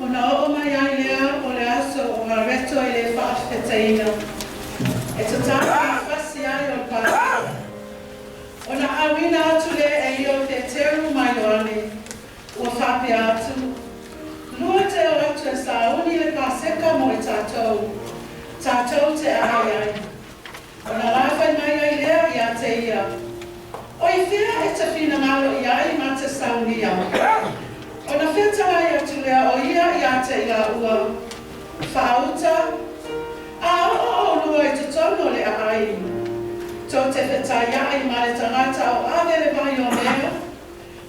Ona oo mai ai lea o le aso o Gareto e le Faafetaina, e tatau i fasi ai o le Paseka. Ona auina atu lea e ia o Peteru ma Ioane, ua faapea atu, Lua te o atu e sauni le Paseka mo i tatou, tatou te aai ai. Ona lafai mai ai lea ia te ia, O i fea e te finagalo i ai ma te saunia? Ona fetalai atu lea o ia ia te i laua, Faauta, a oo oulua i totonu o le aai, tou te fetaiai ma le tagata o ave le vai o mea,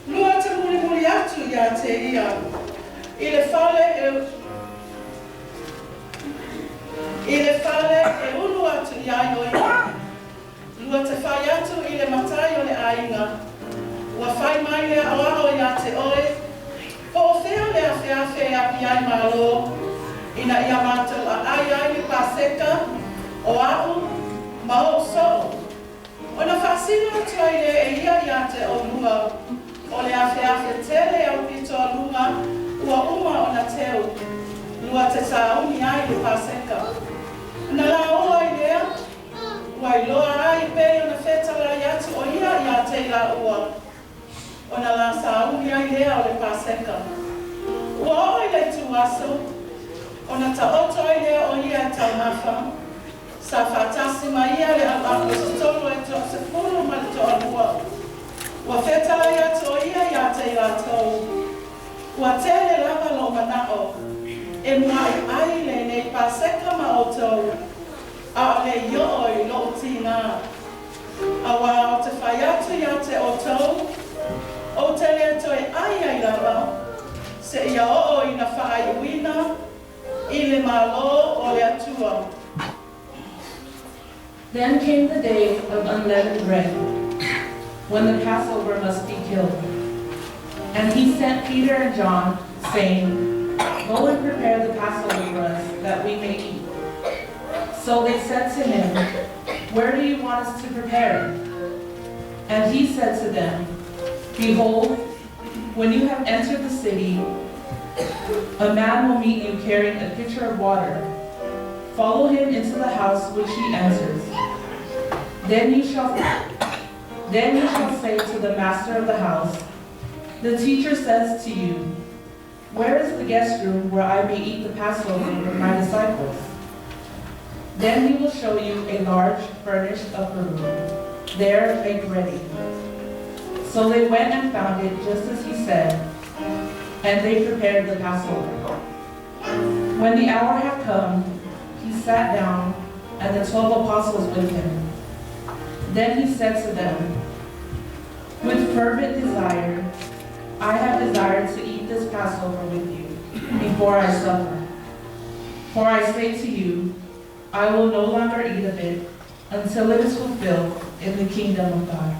lua te mulimuli atu ia te ia, i le fale e i le fale e ulu atu i ai o ia. Lua te fai atu i le matai o le aiga, Ua fai mai le aoao ia te oe, po o fea le afeafe e api ai malo, ina ia matou aai ai le Paseka, o a'u ma o'u soo. Ona faasino atu ai lea e ia ia te oulua, o le afeafe tele aupito a luga ua uma ona teu, lua te sauni ai le Paseka. te i laua, ona la sauni ai lea o le Paseka. Ua oo i le ituaso, ona taoto ai lea o ia e taumafa, sa faatasi ma ia le au aposetolo e 12. Ua fetalai atu o ia iā te i latou, ua tele lava lo'u mana'o e mua'i ai lenei Paseka ma outou, a'ole i oo i lo'u tigā. Auā ou te fai atu iā te outou, ou te lē toe ai ai lava, seia oo ina faaiuina i le Mālō o le Atua. Then came the day of unleavened bread, when the Passover must be killed. And he sent Peter and John, saying, "Go and prepare the Passover for us, that we may eat." So they said to him, "Where do you want us to prepare it?" And he said to them, "Behold, when you have entered the city, a man will meet you carrying a pitcher of water. Follow him into the house which he enters. Then you shall say to the master of the house, 'The teacher says to you, where is the guest room where I may eat the Passover with my disciples?' Then he will show you a large furnished upper room. There make ready." So they went and found it just as he said, and they prepared the Passover. When the hour had come, he sat down, and the 12 apostles with him. Then he said to them, "With fervent desire, I have desired to eat this Passover with you before I suffer. For I say to you, I will no longer eat of it until it is fulfilled in the kingdom of God."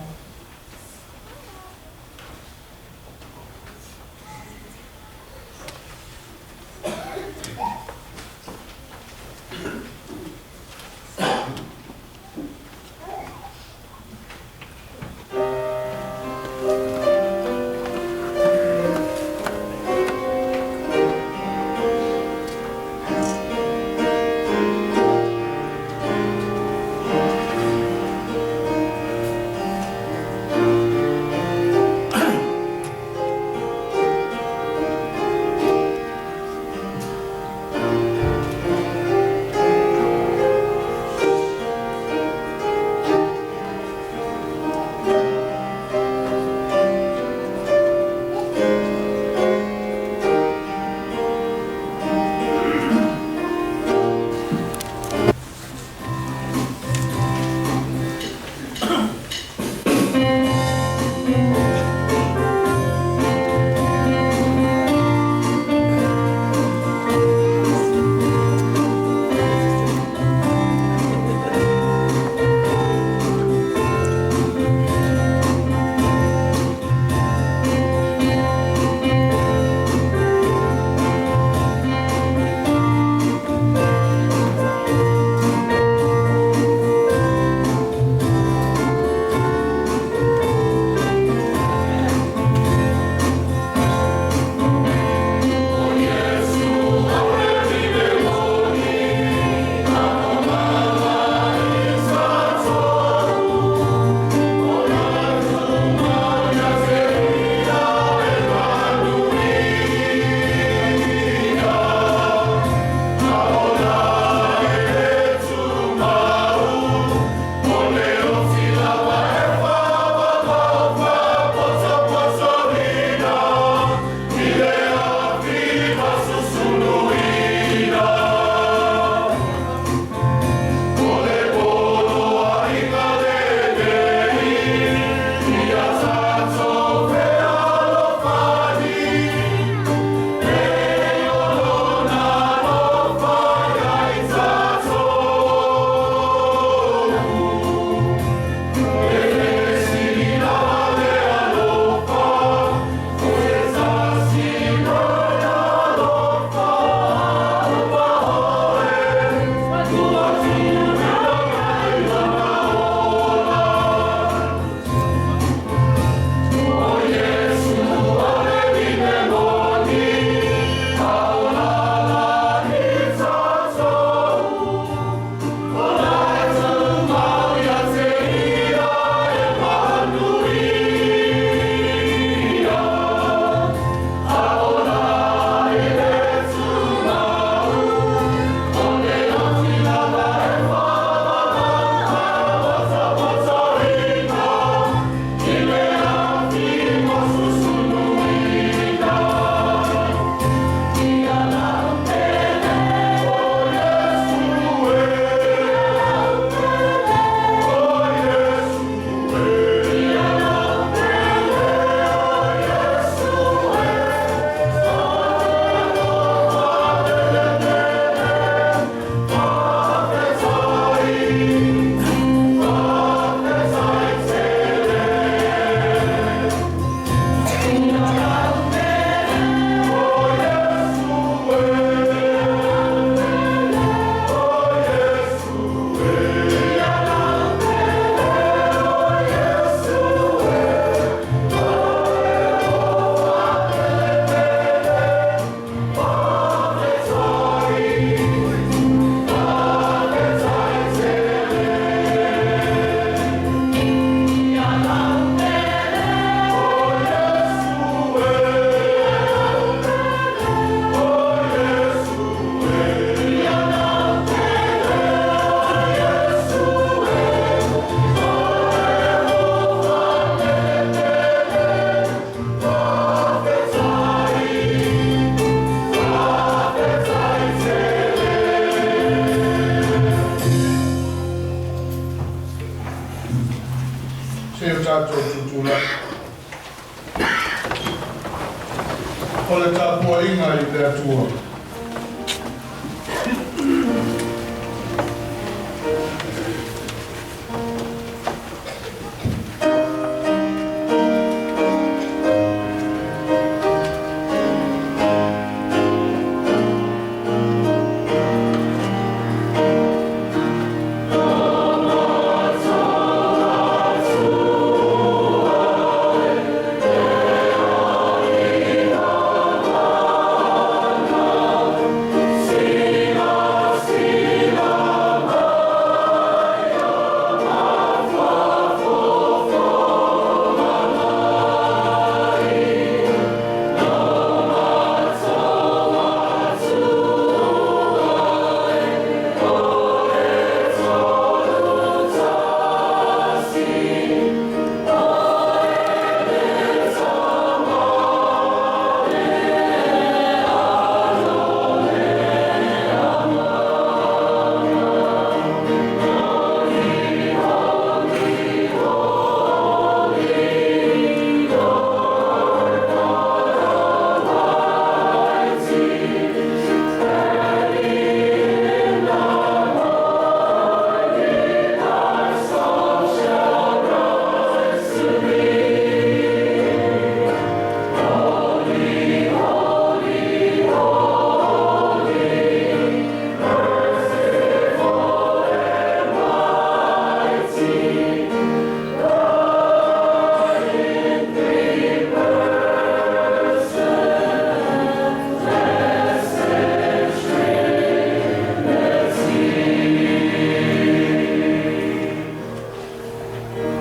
tapuaiga i le Atua.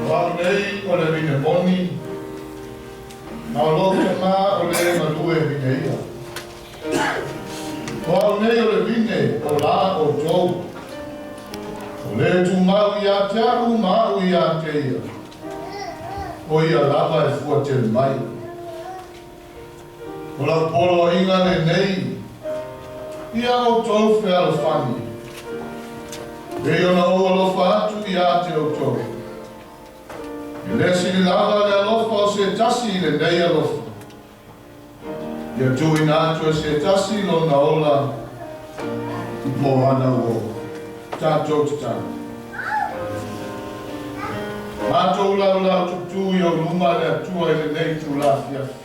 O au nei o le vine moni, ma o lou Tamā o le e galue vine ia. O au nei o le vine o la outou. O le tumau ia te a'u ma a'u ia te ia, o ia lava e fua tele mai. O lau poloaiga lenei ia outou fealofani, pei ona ou alofa atu ia te outou. E le sili lava le alofa o se tasi i lenei alofa. Ia tuuina atu e se tasi lona ola mo ana uo. Tatou tatalo. Matou laulau tutu i ou luma le Atua i lenei itula afiafi.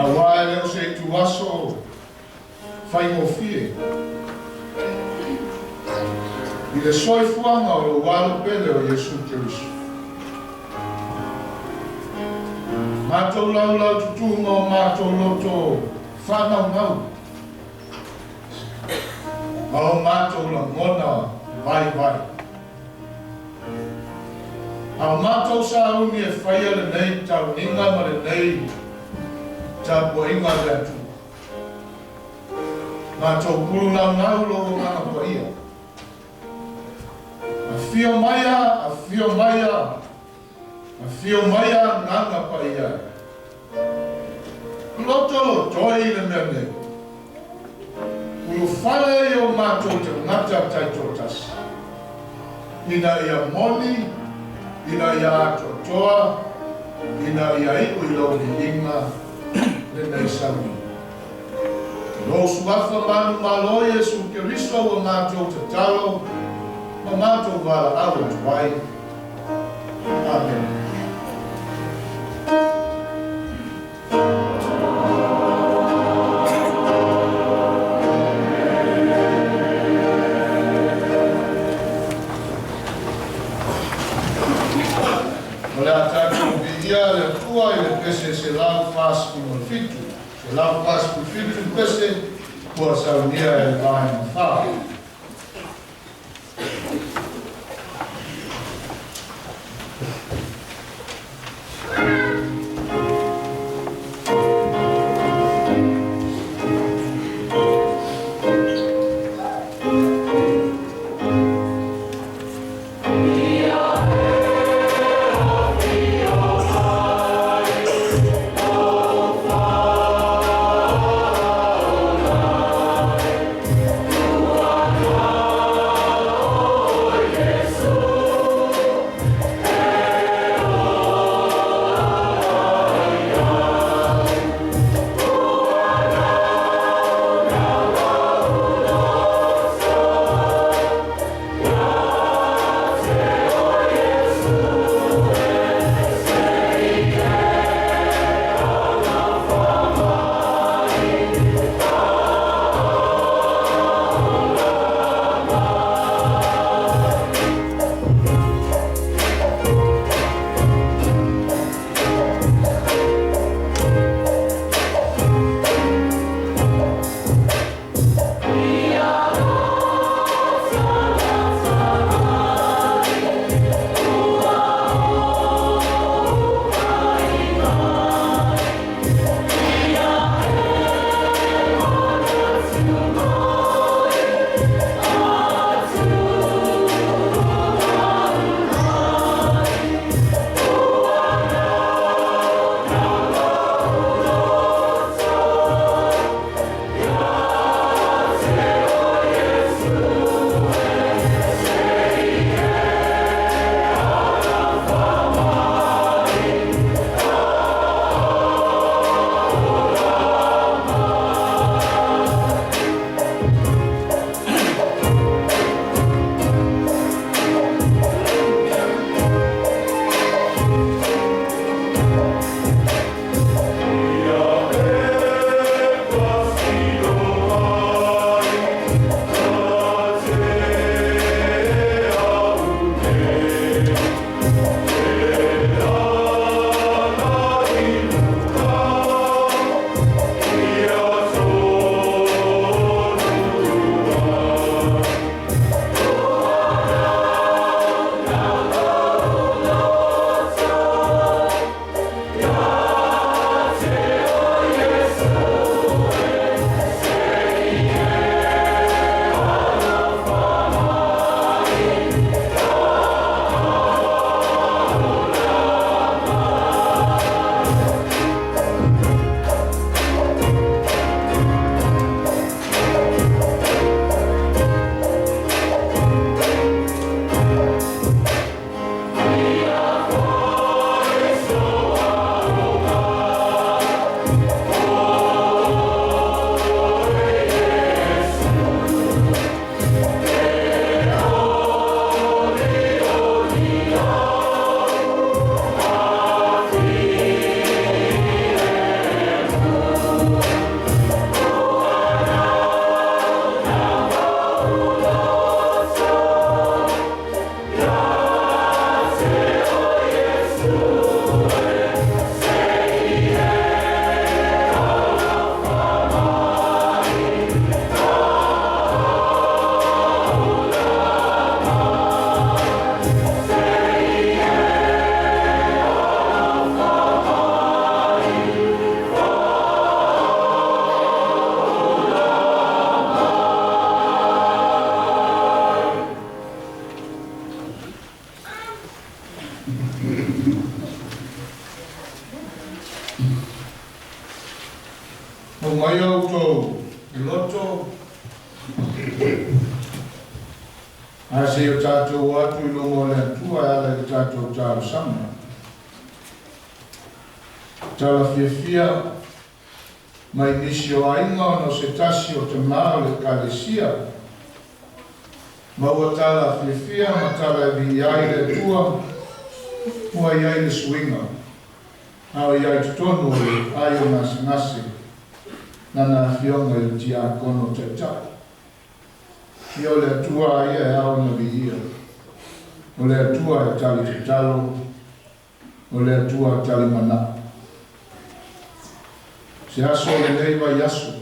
Aua e le o se ituaso faigofie i le soifuaga o lou Alo pele o Iesu Keriso. Matou laulau tutu ma o matou loto faanaunau ma o matou lagona vaivai. A o matou sauni e faia lenei tauniga ma lenei tapuaiga a le Atua. Matou pululaunau lou Agaga Paia. Afio maia, afio maia, afio maia Agaga Paia e. Loto lotoi i le mea nei. Ulufale i o matou tagata taitoatasi, ina ia moni, ina ia atoatoa, ina ia iu i lou viiga lenei sauniga. I lou Suafa manumalo Iesu Keriso ua matou tatalo ma matou valaau atu ai. Amene. O le a tatou viia le Atua i le pese 147. 147 pese ua saunia e le Vaega 4. O mai outou loto ae seia o tatou o atu i luga o le Atua e ala i le tatou talosaga. Tala fiafia mai nisi o aiga ona o se tasi o tamā o le Ekalesia. Ma ua tala fiafia ma tala e viia ai le Atua ua i ai le suiga. A o i ai totonu o le ai o gasegase lana afioga i le tiakono taitai. Ia o le Atua ia e ao ona viia. O le Atua e tali tatalo, o le Atua e tali manao. Se aso o lenei vaiaso,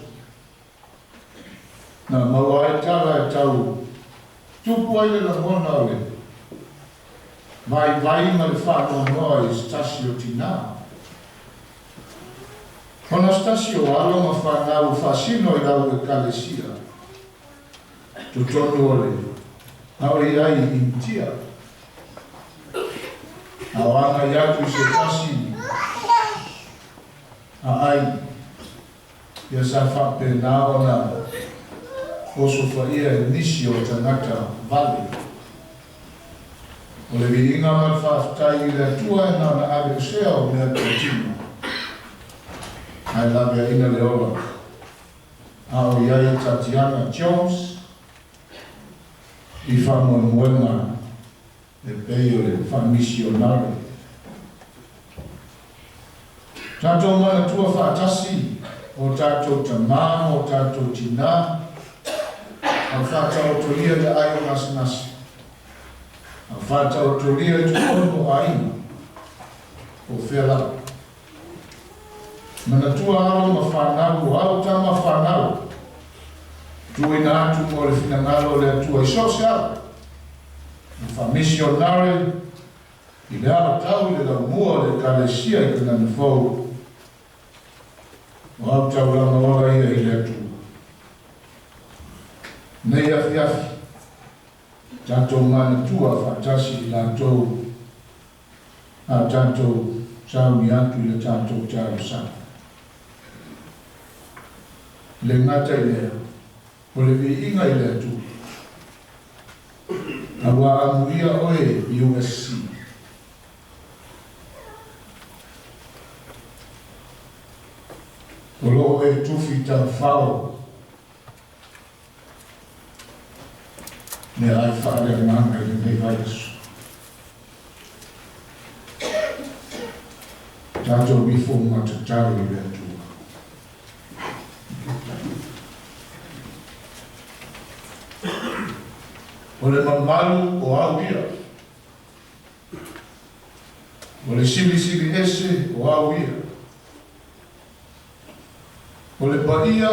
na maua ai tala e tau tupu ai le lagona o le vaivai ma le faanoanoa i se tasi o tinā. Ona se tasi o alo ma fanau faasino i lau Ekalesia, totonu o le ao i ai i Initia. A o agai atu i se tasi aai, ia sa faapena ona osofaia e nisi o tagata vale. O le viiga ma le faafetai i le Atua e na ona aveesea o mea totino. Ae laveaina le ola. A o i ai Tatiana Jones i faamoemoega e pei o le faamisionare. Tatou manatua faatasi o tatou tamā ma o tatou tinā, a faataotolia i le ai o gasegase, a faataotolia i totonu o aiga, o fea lava. Manatua alo ma fanau o au tama fanau, tuuina atu mo le finagalo o le Atua i so o se ala, ma faamisionare i le alatau i le laumua o le Ekalesia i Kanana Fou, o au taulaga ola ia i le Atua. Nei afiafi, tatou manatua faatasi i latou a tatou sauni atu i le tatou talosaga. Le gata i lea, o le viiga i le Atua. Auā amuia oe USC. O lo o e tufi taufao meaai faaleagaga i lenei vaiaso. Tatou ifo ma tatalo i le Atua. O le mamalu o au ia. O le silisili ese o au ia. O le paia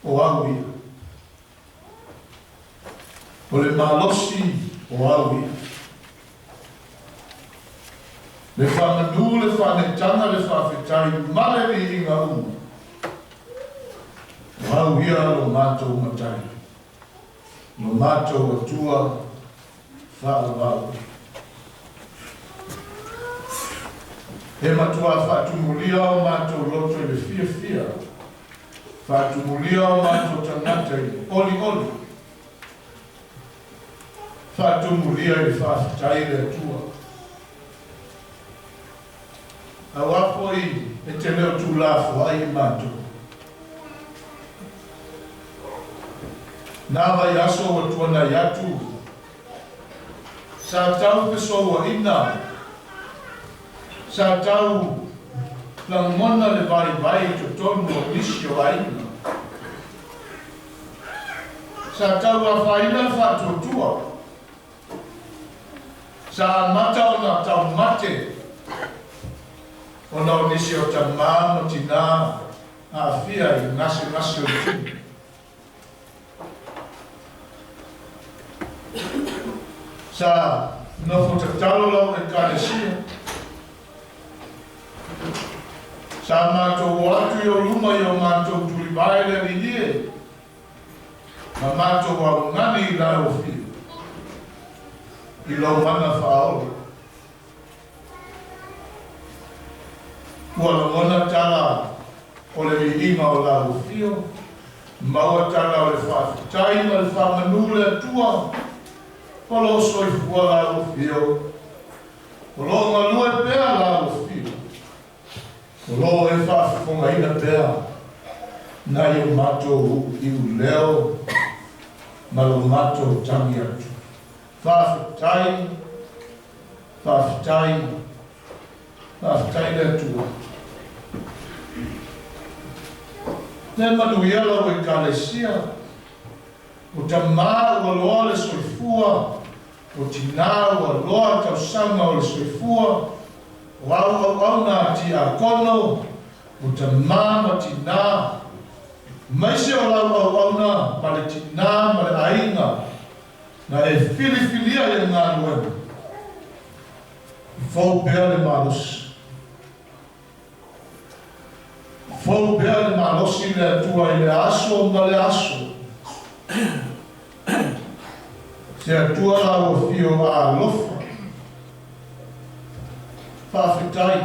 o au ia. O le malosi o au ia. Le faamanu, le faanetaga, le faafetai ma le viiga uma. O au ia lo matou Matai, lo matou Atua faavavau. E matua faatumulia o matou loto i le fiafia, faatumulia o matou tagata i le olioli, faatumulia i le faafetai i le Atua. Auā foi e te le o tuulafoai i matou. Na vaiaso ua tuanai atu, sa tau fesouaina, sa tau lagona le vaivai i totonu o nisi o aiga. Sa tau afaina le faatuatua. Sa amata ona taumate ona o nisi o tamā ma tinā aafia i gasegase o le tino. Sa nofo tatalo lau Ekalesia. Sa matou o atu i ou luma i o matou tulivae le Alii e, ma matou augani i lau afio, i lou mana faaola. Ua lagona tala o le viiga o lau afio, maua tala o le faafetai ma le faamanu i le Atua, o lo o soifua lau afio, o lo o galue pea lau afio, o lo o e faafofogaina pea nai o matou iuleo ma lo matou tagi atu. Faafetai, faafetai, faafetai le Atua. Le manuia lau Ekalesia, o tamā ua loa le soifua, o tinā ua loa tausaga o le soifua, o au auauna a tiakono, o tamā ma tinā, maise o lau auauna ma le tinā ma le aiga, na e filifilia i le galuega, fou pea le malosi. Fou pea le malosi le Atua i le aso ma le aso. Se Atua lau afio alofa. Faafetai.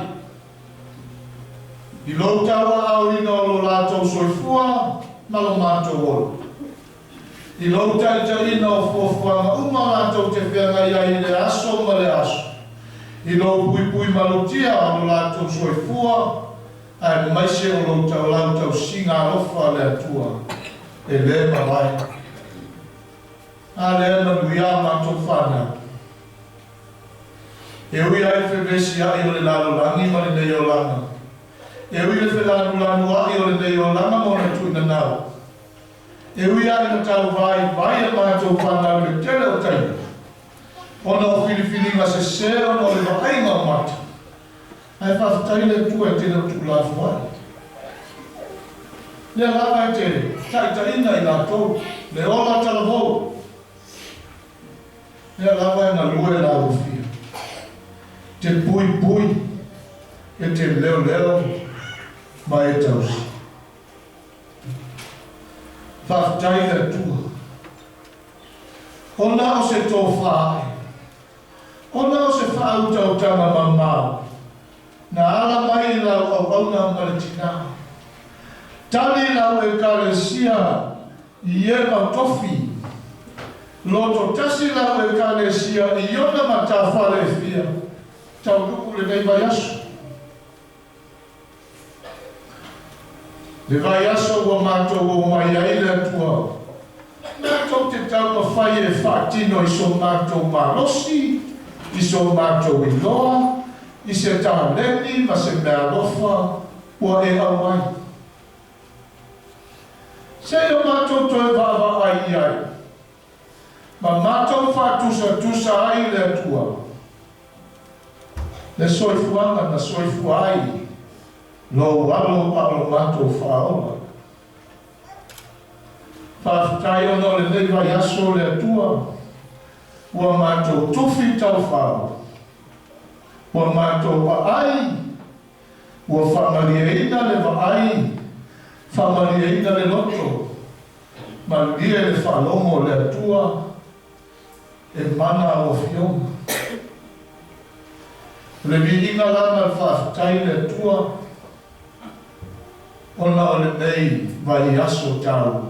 I lou tauaaoina o lo latou soifua ma lo matou ola. I lou taitaiina o fuafuaga uma latou te feagai ai i le aso ma le aso. I lou puipui malutia o lo latou soifua, aemaise o lou lau tausiga alofa le Atua e le mavae. A lea manuia a matou fanau. E ui ai le fevesiai o le lalolagi ma lenei olaga. E ui le felanulanuai o lenei olaga ma ona tuuinanau. E ui ai na tauvaivai a matou fanau i le tele o taimi, ona o filifiliga sesē ona o le vaaiga o mata, ae faafetai le Atua e te le o tuulafoai. Lea lava e te taitaiina i latou le ola talavou, lea lava e galue lau afio, te puipui, e te leoleo ma e tausi. Faafetai le Atua, ona o se tofā ae, ona o se faautautaga mamao, na ala mai i lau auauna ma le tinā. Tali lau Ekalesia i e mau tofi, loto tasi lau Ekalesia i ona matafale e fia, taunuu lenei vaiaso. Le vaiaso ua matou omai ai le Atua, matou te taumafai e faatino i so matou malosi, i so matou iloa, i se taleni ma se meaalofa ua e aumai. Seia matou toe vaavaai i ai, ma matou faatusatusa ai le Atua, le soifuaga na soifua ai lou Alo a o lo matou Faaola. Faafetai ona o lenei vaiaso le Atua, ua matou tufi taufao, ua matou aai, ua faamalieina le vaai, faamalieina le loto, malie le faalogo o le Atua, e mana au afioga. O le viiga la ma le faafetai i le Atua ona o lenei vaiaso taua,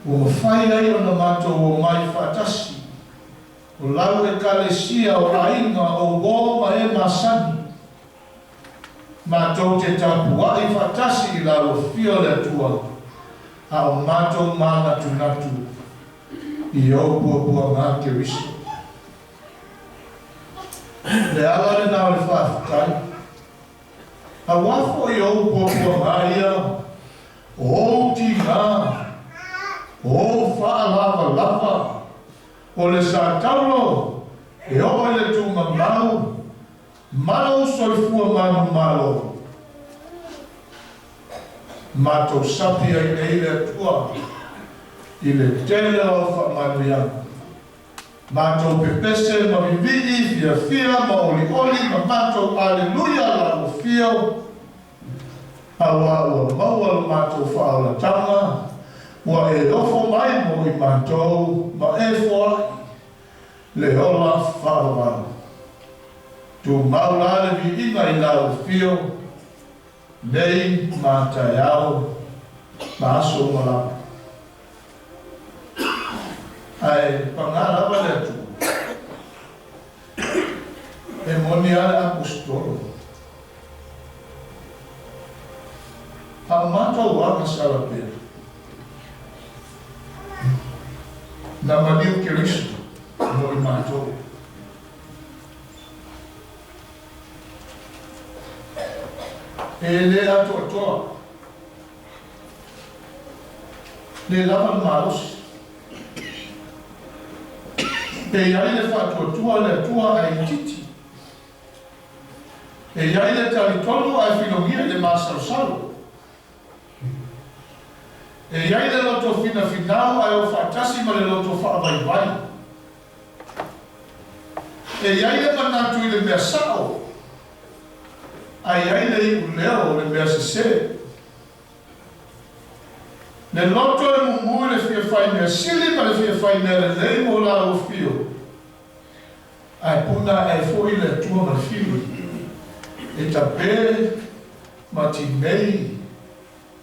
ua mafai ai ona matou omai faatasi, o lau Ekalesia, o aiga, o uō ma e masani, matou te tapuai faatasi i lau afio le Atua, a o matou manatunatu i ou puapuaga Keriso. Le ala lena o le faafetai, auā foi ou puapuaga ia, o ou tigā, o ou faalavalava, o le sataulo e oo i le tuugamau ma lou soifua manumalo. Matou sapi ai nei le Atua i le tele o au faamanuiaga. Matou pepese ma vivii, fiafia ma olioli ma matou aleluia lau afio, auā ua maua lo matou faaolataga, ua e ofo mai mo i matou ma e foai le ola faavavau. Tumau la le viiga i lau afio. Nei ma taeao ma aso uma lava. Ae pagā lava le Atua, e moni lava le Aposetolo, a o matou agasala pea, na maliu Keriso mo i matou. E le atoatoa, le lava le malosi. E i ai le faatuatua a le Atua ae itiiti. E i ai le talitonu ae filogia i le masalosalo. E i ai le loto finafinau ae o faatasi ma le loto faavaivai. E i ai le manatu i le mea sa'o, ae i ai le iuleo o le mea sesē. Le loto e mumu i le fia fai mea sili ma le fia fai mea lelei mo la ua fio, ae puna ae ai foi le Atua ma le fili, e tape ma tinei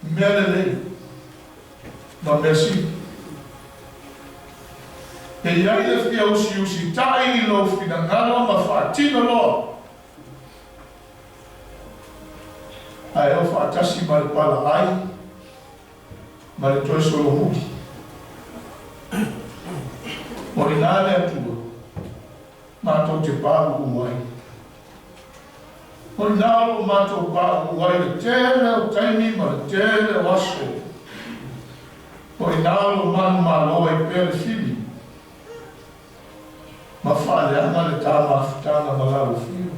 mea lelei ma mea sili. E i ai le fia usiusita'i i lou finagalo ma faatino loa, ae o faatasi ma le palaai ma le toe solomuli. O i ina le Atua matou te pauu ai. O i ina o lo o matou pauu ai le tele o taimi ma le tele o aso. O i ina o lo o manumalo ai pea le fili ma faaleaga le ta mafutaga ma lau afio.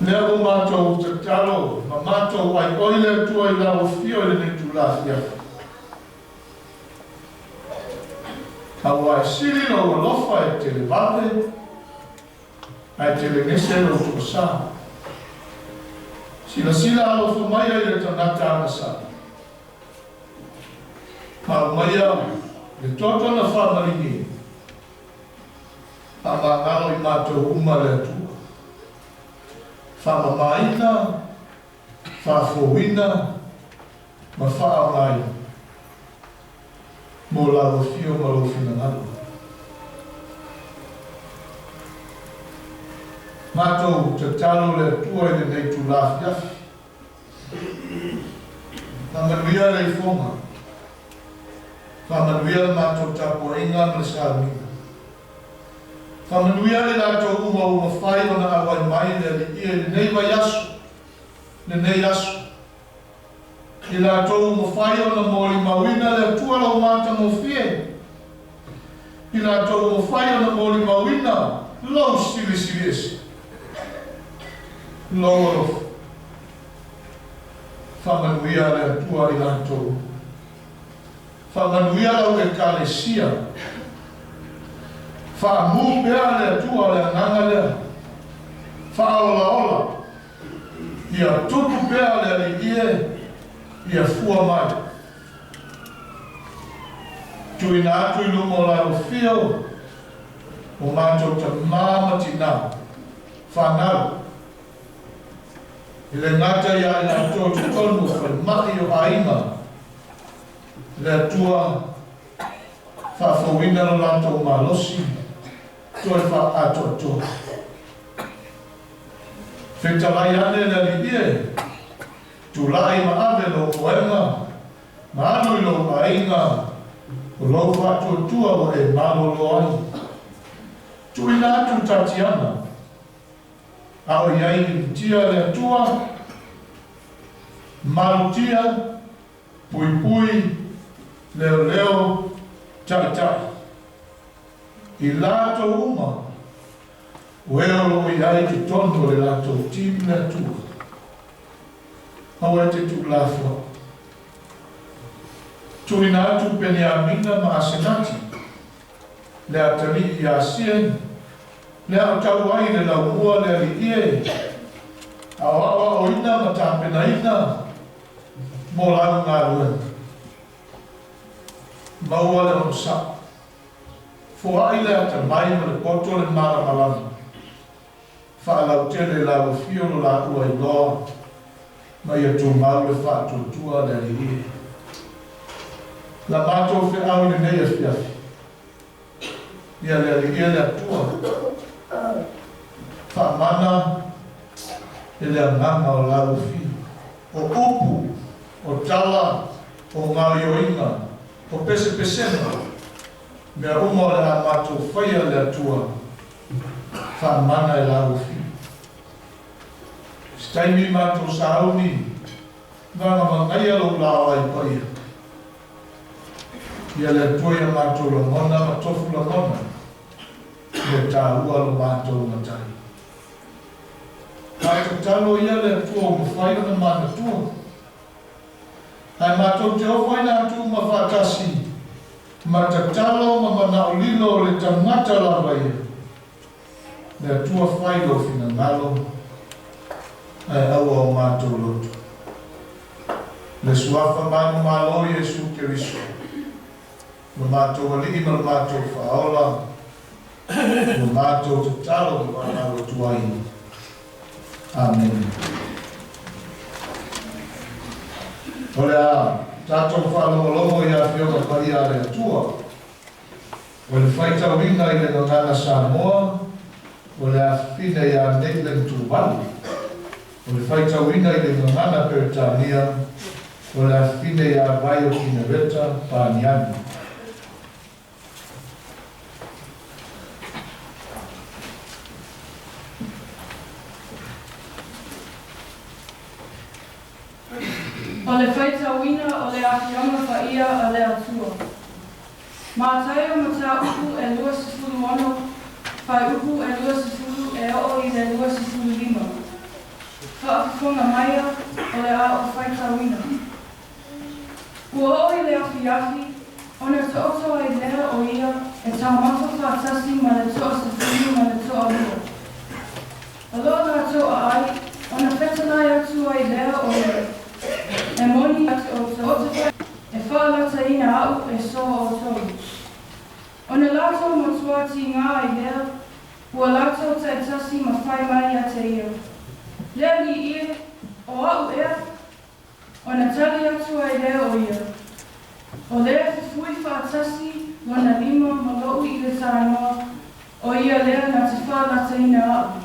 Lea ua matou tatalo ma matou aioi le Atua i lau afio i lenei itula afiafi. Aua e sili lou alofa e televave, ae telegese lou toasā. Silasila alofa maia i le tagata agasala. Ma aumaia le toto na faamaligi, faamagalo i matou uma le Atua. Faamamaina, faafouina, ma faaaogaina mo lau afio ma lou finagalo. Matou tatalo le Atua i lenei itula afiafi. Faamanuia le ifoga. Faamanuia le matou tapuaiga ma le sauniga. Faamanuia i latou uma ua mafai ona auai mai le Alii i lenei vaiaso, lenei aso. I latou ua mafai ona molimauina le Atua lou matagofie. I latou ua mafai ona molimauina lou silisiliese, lou alofa. Faamanuia le Atua i latou. Faamanuia lau Ekalesia. Faamu pea le Atua le agaga lea. Faaolaola. Ia tupu pea le Alii e, ia fua mai. Tuuina atu i luma o lau afio o matou tamā ma tinā, fanau, e le gata ia i latou i totonu o falemai o aiga, le Atua faafouina lo latou malosi toe faaatoatoa. Fetalai ane le Alii e, tulai ma ave lou moega ma alu i lou aiga o lou faatuatua ua e malolo ai. Tuuina atu Tatiana, a o i ai Initia le Atua, malutia, puipui, leoleo, taitai. I latou uma o e o lo o i ai i totonu o le latou team le Atua. Aua e te tuulafoai. Tuuina atu Peniamina ma Asenati, le atalii ia Sieni, le aotau ai i le laumua le alii e, a o aoaoina ma tapenaina mo lau galuega. Maua le onosai. Foai le atamai ma le poto le malamalama. Faalautele i lau Afio lo laua igoa, ma ia tumau le faatuatua a le Alii e. La matou feau i lenei afiafi, ia le Alii e le Atua, faamana e le Agaga o lau Afio, o upu, o tala, o gaoioiga, o pesepesega, mea uma o le a matou faia le Atua, faamana e lau Afio. Se taimi matou sauni, vagavagaia lou laoai paia. Ia le Atua ia matou lagona ma tofu lagona, ia taua lo matou Matai. A tatalo ia le Atua ua mafai ona manatua. Ae matou te ofoina atu uma faatasi ma tatalo ma manaolilo o le tagata lava ia. Le Atua fai lou finagalo, ae aua o matou loto. Le Suafa manumalo Iesu Keriso, lo matou Alii ma lo matou Faaola, ua matou tatalo ma valaau atu ai. Amene. O le a tatou faalogologo i Afioga Paia a le Atua. O le faitauina i le Gagana Samoa, o le afafine ia Maitland Tuvalu. O le faitauina i le Gagana Peretania, o le afafine ia Vaio Kinareta Paniani. O le faitauina o le Afioga Paia a le Atua. Mataio mataupu e 26, fuaiupu e 20 e oo i le 25. Faafofoga maia o le a ou faitauina. Ua oo i le afiafi, ona taoto ai lea o ia e taumafa faatasi ma le toasefulu ma le toalua. A loa latou aai, ona fetalai atu ai lea o ia, E moni ia te outou, o te e faalataina aʻu e soa outou. Ona latou matuā tigā ai lea, ua latou taitasi ma fai mai ia te ia, Le Alii e, o aʻu ea? Ona tali atu ai lea o ia, O le fufui faatasi lona lima ma loʻu i le tanoa, o ia lea na te faalataina aʻu.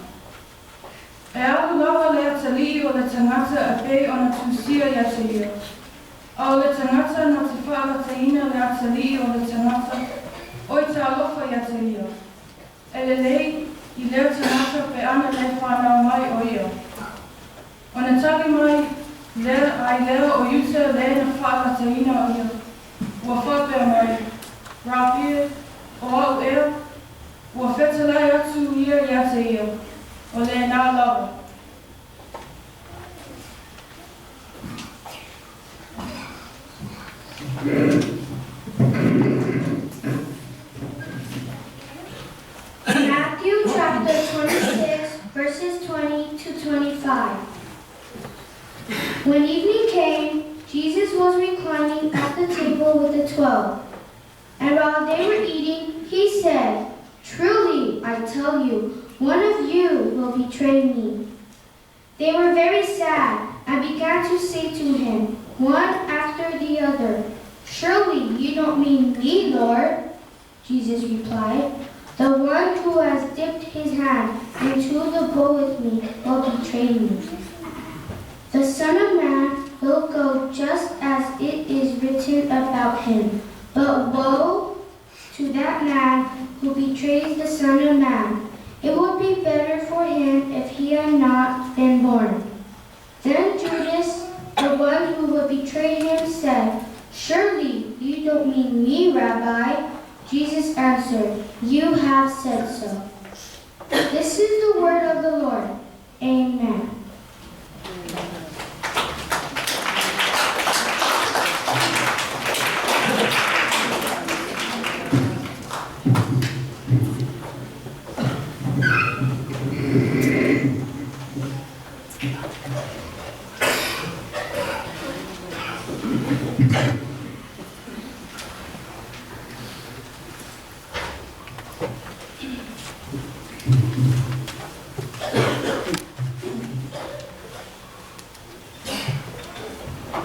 E alu lava le atalii o le tagata e pei ona tusia ia te ia, a o le tagata na te faalataina le atalii o le tagata, oi talofa ia te ia. E lelei i lea tagata pe ana le fanau mai o ia. Ona tali mai lea ai lea o Iuta le na faalataina o ia, ua faapea mai, Rapi e, o aʻu ea? Ua fetalai atu ia ia te ia, o lena lava. Matthew chapter 26, verses 20 to 25. When evening came, Jesus was reclining at the table with the 12. And while they were eating, he said, Truly, I tell you, one of you will betray me. They were very sad and began to say to him, one after the other, Surely you don't mean me, Lord? Jesus replied, The one who has dipped his hand into the bowl with me will betray me. The Son of Man will go just as it is written about him. But woe to that man who betrays the Son of Man. It would be better for him if he had not been born. Then Judas, the one who would betray him, said, Surely you don't mean me, Rabbi. Jesus answered, You have said so. This is the word of the Lord. Amen.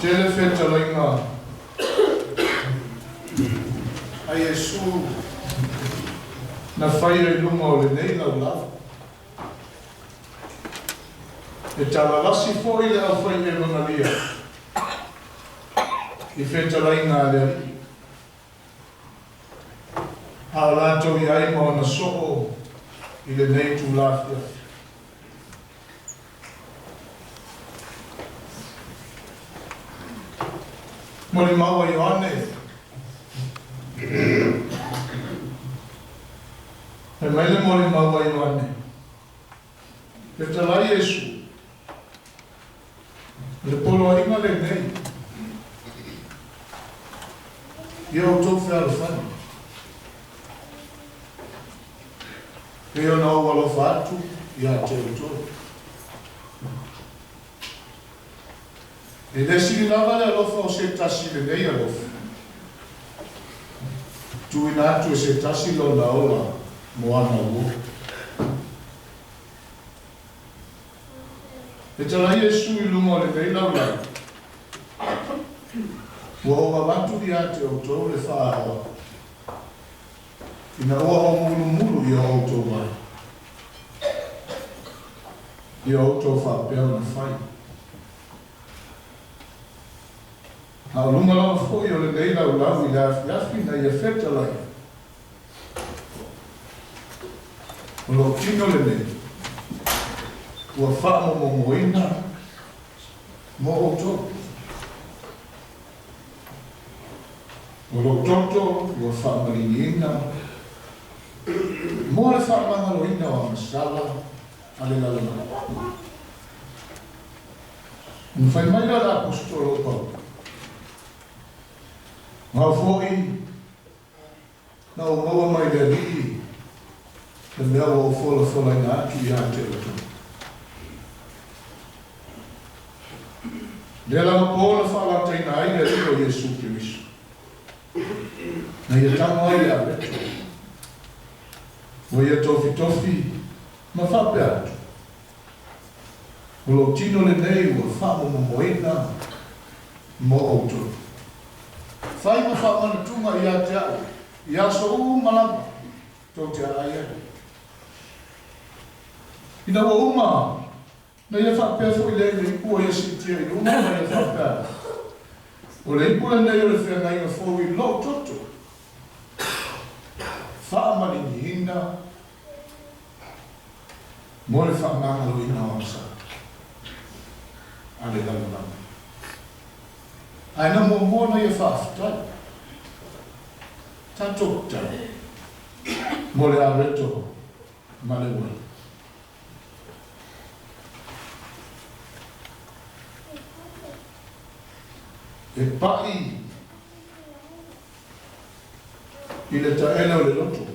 Tele fetalaiga a Iesu na faia i luga o lenei laulau. E talalasi fo'i le aufai evagalia i fetalaiga a le Alii. A o latou i ai ma ona soo i lenei itulā afiafi. Molimau a Ioane. Fai mai le molimau a Ioane, Fetalai Iesu, o le poloaiga lenei, ia outou fealofani, pei ona ou alofa atu ia te outou. E le sili lava le alofa o se tasi i lenei alofa, tuuina atu e se tasi lona ola mo ana uo. E talai Iesu i luga o lenei laulau, Ua ou avatu ia te outou le faaoa, ina ua ou mulumulu i o outou mai, ia outou faapea ona fai. A o luga lava foi o lenei laulau i le afiafi na ia fetalai, o lou tino lenei ua faamomomoina mo outou. O lou toto ua faamaliliina mo le faamagaloina o agasala a le lalolagi. Ona fai mai lea o le Aposetolo o Paulo, Gau foi na ou maua mai le Alii le mea ua ou folafolaina atu ia te outou. Lea lava po na faalataina ai le Alii o Iesu Keriso, na ia tago ai le areto, ua ia tofitofi ma faapea atu, O lou tino lenei ua faamomomoina mo outou. Fai ma faamanatuga ia te au i aso uma lava tou te aai ai. Ina ua uma na ia faapea foi lea i le ipu ua ia siitia i luga ma ia faapea atu, O le ipu lenei o le feagaiga fou i lou toto, faamaliliina mo le faamagaloina o agasala a le lalolagi. Ae na muamua ona ia faafetai tatou tatalo mo le areto ma le uaina. E pa'i i le taele o le loto,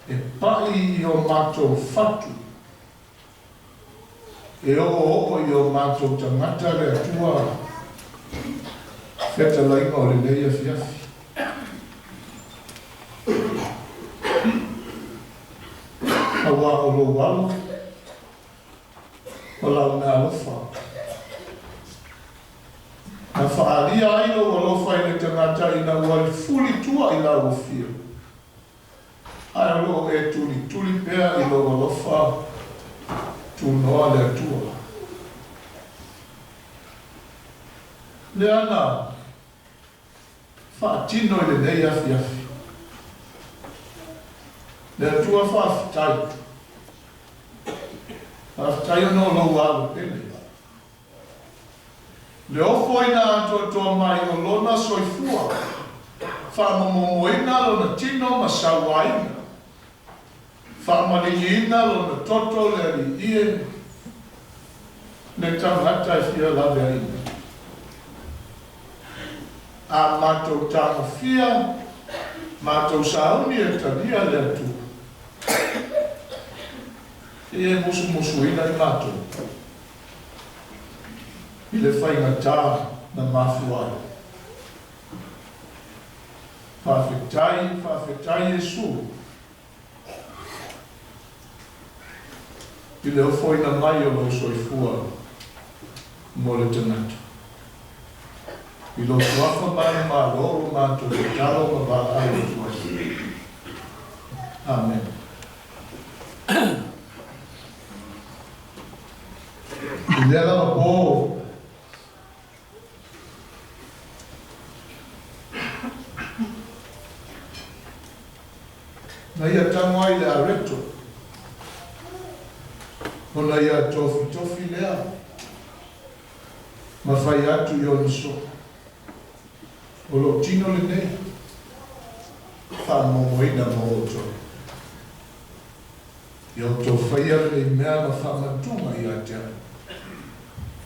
e pa'i i o matou fatu, e oooo i o matou tagata le Atua fetalaiga o lenei afiafi. Auā o lou alo, o lau meaalofa. Na faaalia ai lou alofa i le tagata ina ua fuli tua i lau afio, ae o lo o e tulituli pea i lou alofa tunoa le Atua. Lea na faatino i lenei afiafi. Le Atua faafetai. Faafetai ona o lou alo pele. Le ofoina atoatoa mai o lona soifua, faamomomoina lona tino ma sauaina, faamaliliina lona toto le Alii e, le tagata e fia laveaiina. A matou tagofia, matou sauni e talia le Atua. E e musumusuina i matou i le faigatā na mafua ai. Faafetai, faafetai Iesu i le ofoina mai o lou soifua Mo le tagata. I lou Suafa manumalo ua matou tatalo ma valaau atu ai. Amene. I lea lava po, na ia tago ai le areto, ona ia tofitofi lea ma fai atu i ona soo, O lou tino lenei, faamomoina mo outou. Ia outou faia lenei mea ma faamatuga ia te au,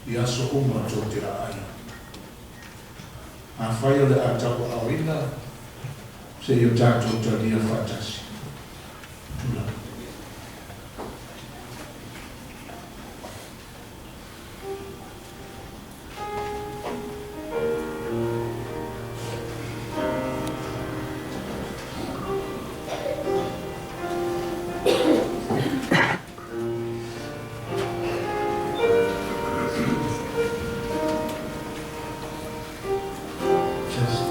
i aso uma tou te aai. Afai o le a tauaaoina, seia tatou talia faatasi. Tulaga. Just.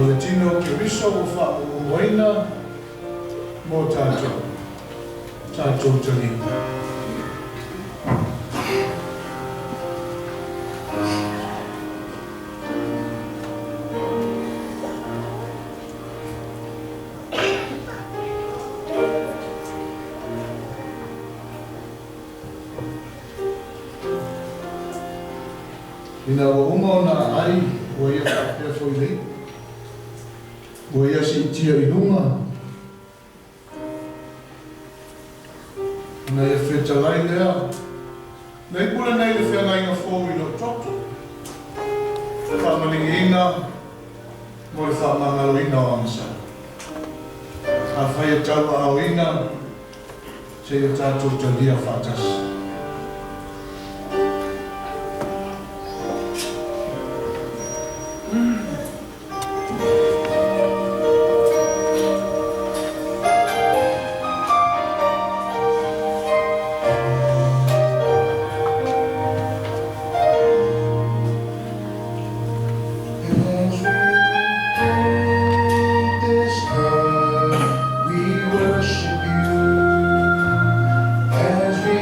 O le tino o Keriso ua faamomomoina mo tatou. Tatou talia. Ina ua uma ona ai, ua ia faapea foi i le ipu, ua ia siitia i luga, ona ia fetalai lea, Le ipu lenei le feagaiga fou i lou toto, faamaligiina mo le faamagaloina o agasala. Afai e tauaaoina, seia tatou talia faatasi. As we drink this cup, we worship you. As we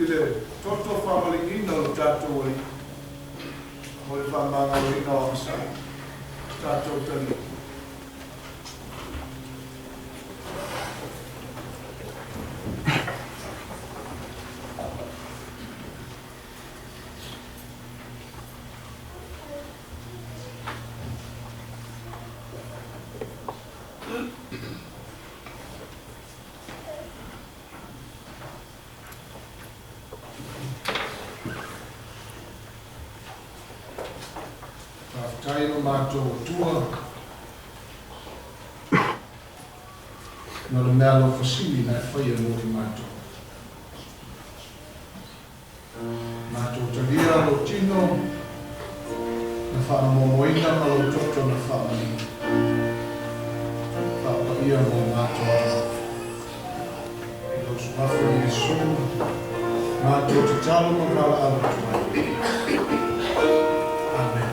I le toto faamaligiina o lo tatou Alii mo le faamagaloina o agasala. Tatou talia. Faafetai lo matou Atua no le meaalofa sili na e faia mo i matou. Matou talia lou tino na faamoamoaina ma lou toto na faamalina faapaia mo matou alofa. I lou suafa Iesu, matou tatalo ma valaau atu ai. Amen.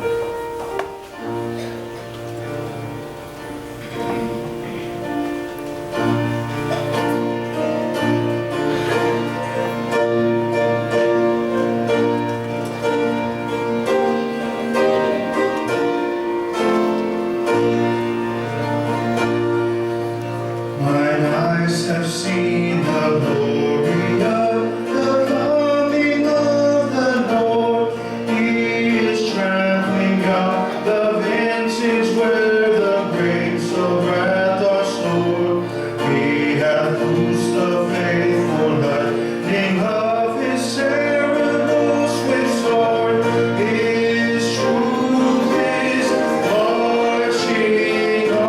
Mine eyes have seen the glory of the coming of the Lord. He is trampling out the vintage where the grapes of wrath are stored. He hath loosed the faithful lightning of his terrible swift sword. His truth is marching on.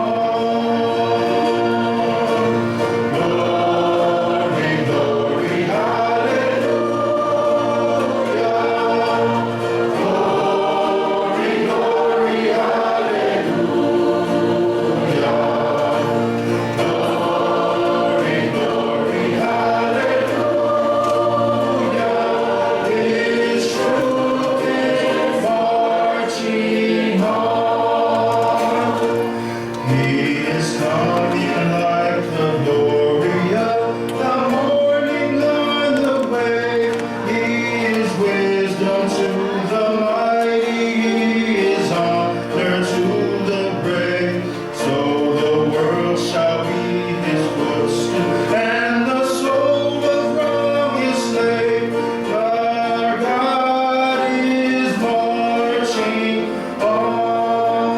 Glory, glory, hallelujah. Glory, glory, hallelujah. Glory, glory, hallelujah. His truth is marching on. He is coming like the glory of the morning on the way. He is wisdom to the mighty, he is honor to the brave. So the world shall be his footstool, and the soul of wrong his slave. Our God is marching on.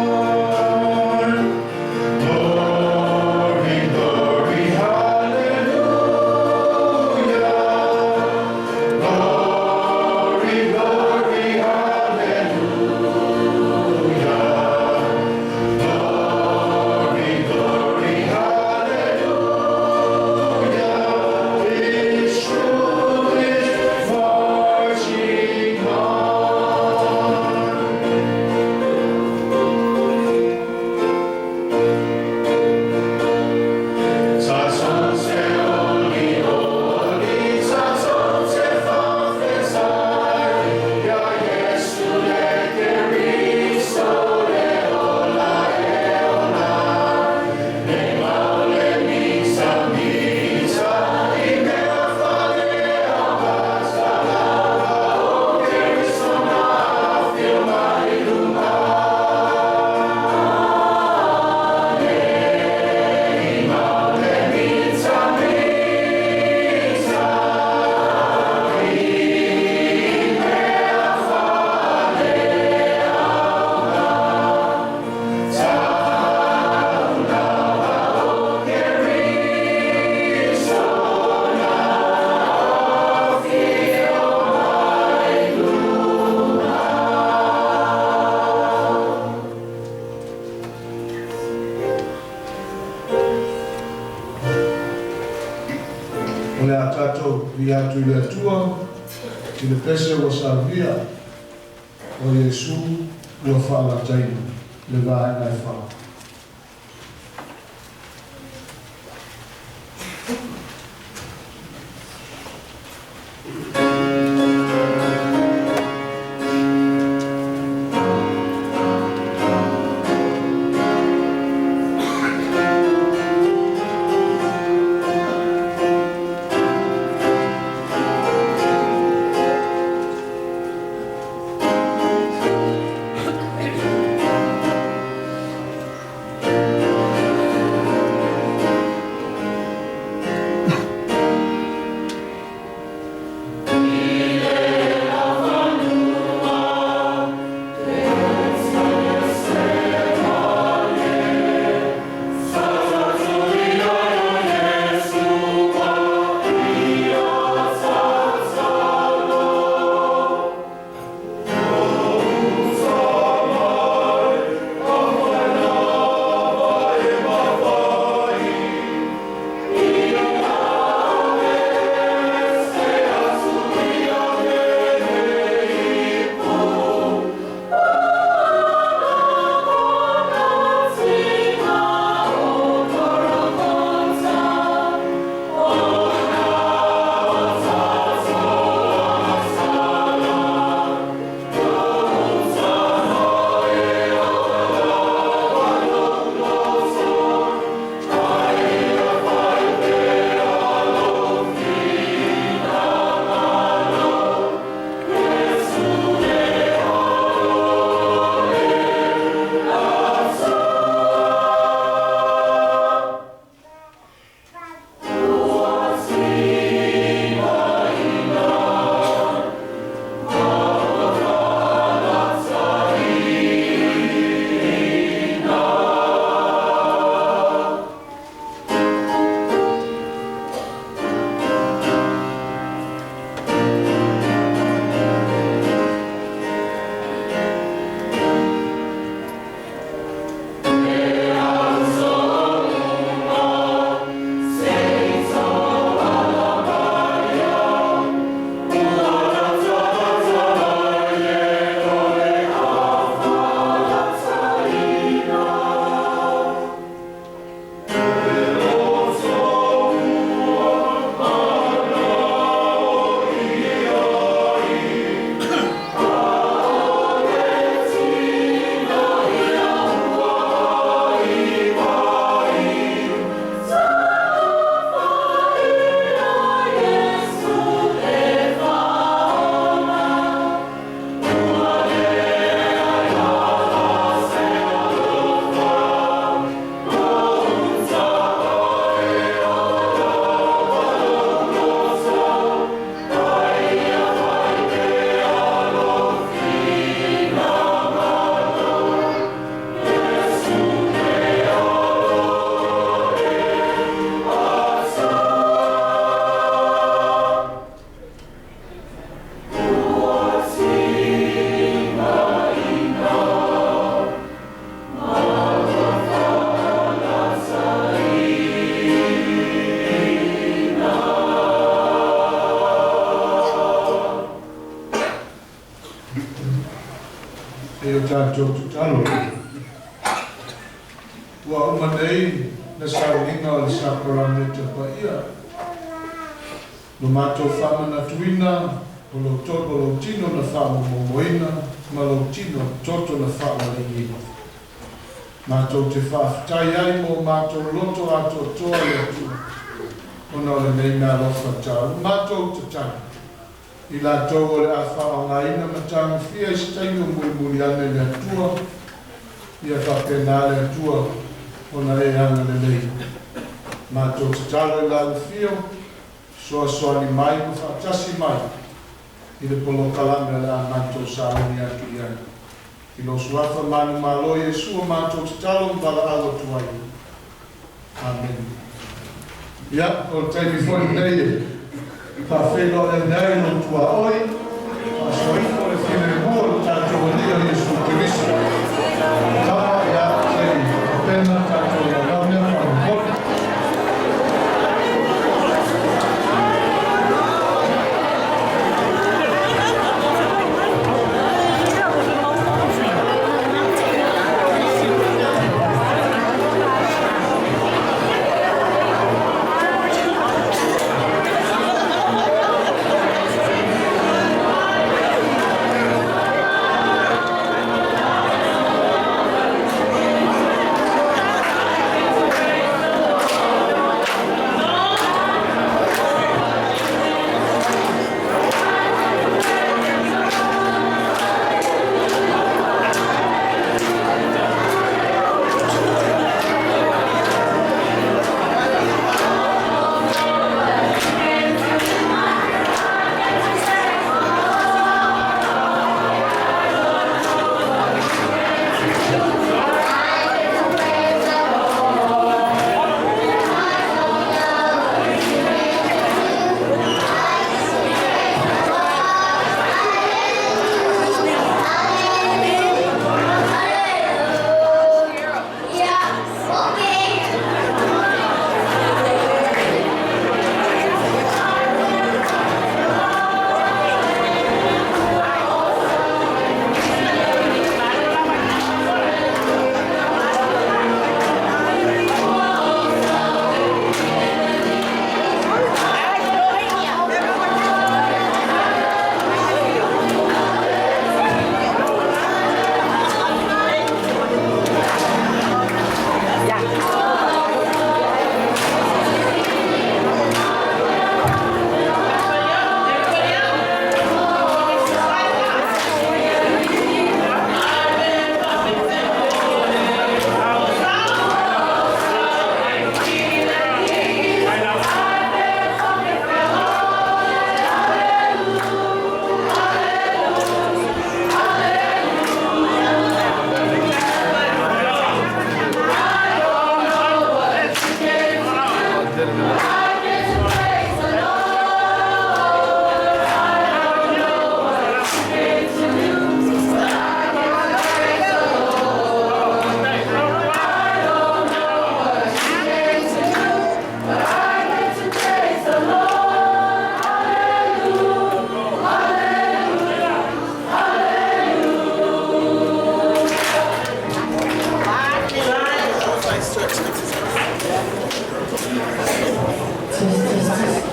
Glory, glory, hallelujah. Glory, glory, hallelujah. Glory, glory, hallelujah. His truth is marching on. O le a tatou viia atu i le Atua i le pese ua saluia o Iesu ua faalataina le vaega e fa. Thank E o tatou tatalo. Ua uma nei le sauniga o le Sakarameta Paia. Lo matou faamanatuina o lou o lou tino na faamomomoina ma lou tino toto na faamaliliina. Matou te faafetai ai mo matou loto atoatoa i le Atua ona o lenei meaalofa taua. Matou tatalo i latou o le a faaaogaina ma tagofia i se taimi o mulimuli ane e le Atua, ia faapena le Atua ona e agalelei. Matou tatalo i lau afio, fesoasoani mai ma faatasi mai i le polokalame o le a matou sauni atu i ai. I lou suafa manumalo Iesu matou tatalo ma valaau atu ai. Amene. Ia, o le taimi foi lenei e faafeiloai ai lou tuaoi, faasoifo le filemu o le tatou Alii o Iesu Keriso. Tama ia, se i tapena tatou laulau lea faamolemole. Yeah, okay.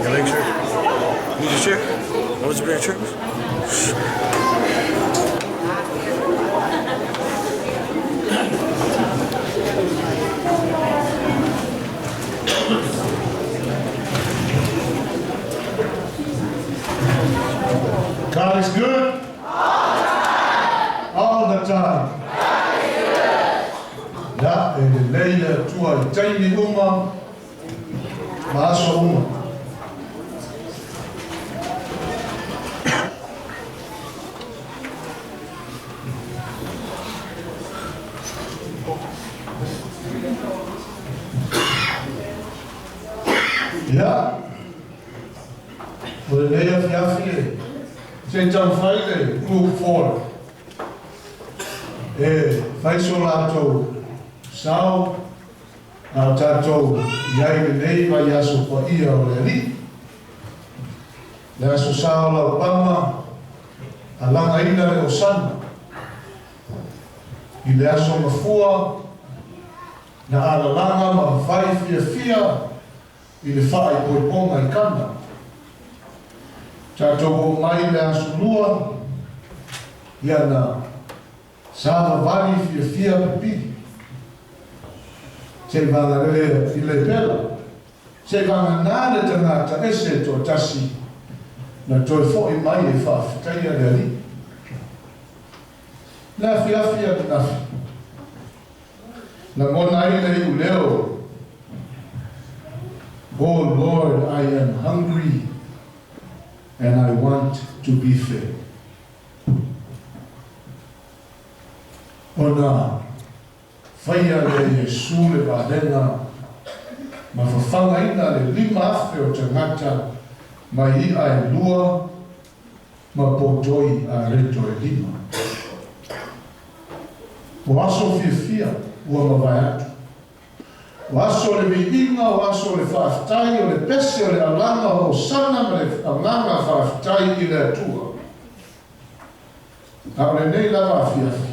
Your legs hurt? Need a chair? Want to bring a chair? God is good. All the time. Ia, e lelei le Atua i taimi uma, ma aso uma. Ia, o lenei afiafi e se i taumafai le Group 4 e fai so latou sao a o tatou i ai lenei vaiaso paia o le Alii. Le aso sa o laupama, alagaina le Osana. I le aso gafua, na alalaga ma fai fiafia i le faaipoipoga i Kana. Tatou oo mai i le aso Lua, ia na savavali fiafia pipili. Seivagalele i Lepela, seivaganā le tagata ese e toatasi na toe fo'i mai e faafetaia le Alii. I le afiafi ananafi, lagona ai le iuleo, Oh Lord, I am hungry and I want to be fed. Ona faia lea e Iesu le valega ma fafagaina le 5,000 o tagata mai i'a e lua ma potoi areto e lima. O aso fiafia ua mavae atu. O aso o le viiga, o aso o le faafetai, o le pese o le alaga ho'osana ma le agaga faafetai i le Atua. A o lenei lava afiafi,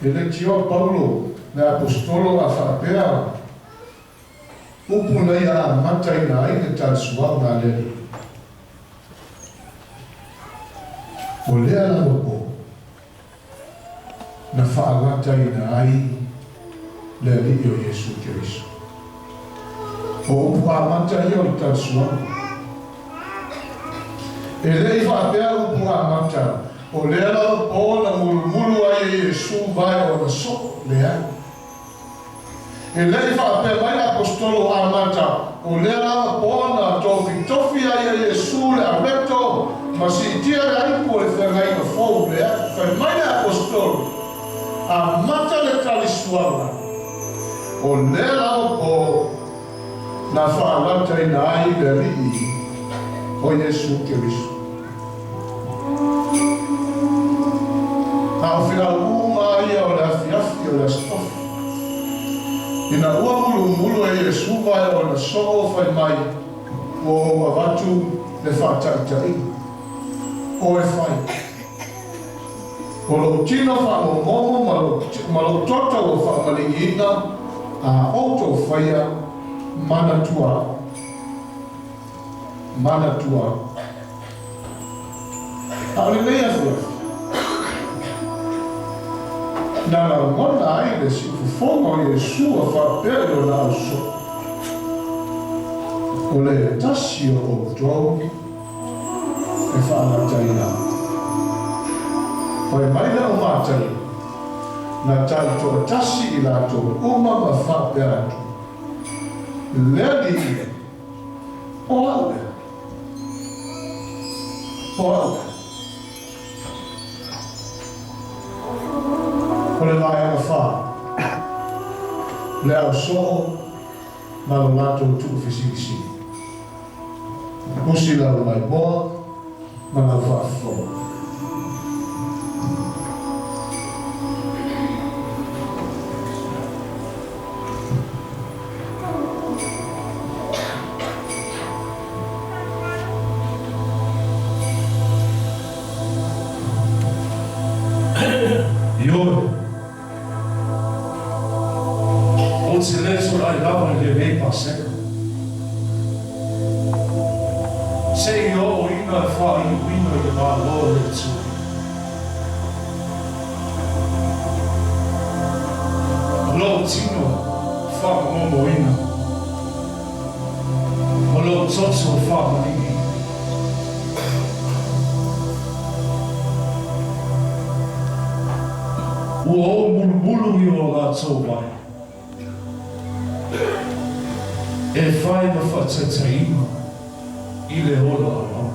e le tioa Paulo le Aposetolo a faapea, Upu na ia amataina ai le talisuaga a le Alii. O lea lava po na faalataina ai le Alii o Iesu Keriso. O upu amata ia o le talisuaga. E le i faapea upu amata, o lea lava po na mulumulu ai e Iesu vae ona soo, leai. E le i faapea mai le Aposetolo amata, o lea lava po na tofitofi ai e Iesu le areto ma siitia le aipu o le feagaiga fou lea. Fai mai le Aposetolo, amata le talisuaga, o lea lava po na faalataina ai le Alii o Iesu Keriso. A o filau uma ia o le afiafi o le Aso Tofi. Ina ua mulumulu e Iesu vae ona soo fai mai, ua ou avatu le faataitaiga. O e fai. O lou tino faamomomo ma lou toto ua faamaligiina a outou faia manatua au. Manatua au. A o lenei afiafi, na lagona ai le siufofoga o Iesu a faapea i lona ausoo, O le tasi o outou e faalataina au. Fai mai le aumatai, na taitoatasi i latou uma ma faapea atu, Le Alii, o au ea? O au ea? O le vaega fa, le ausoo ma lo latou tuufesilisili. Usi lau laimoa ma lau faafofoga. Ioe. Ou te le tulai lava i lenei Paseka. Se i oo ina e faaiuina i le Malo o le Atua. O lou tino faamomomoina, o lou toto faamaligi. Ua ou mulumulu i o latou vae, e fai ma faataitaiga i le ola alaula.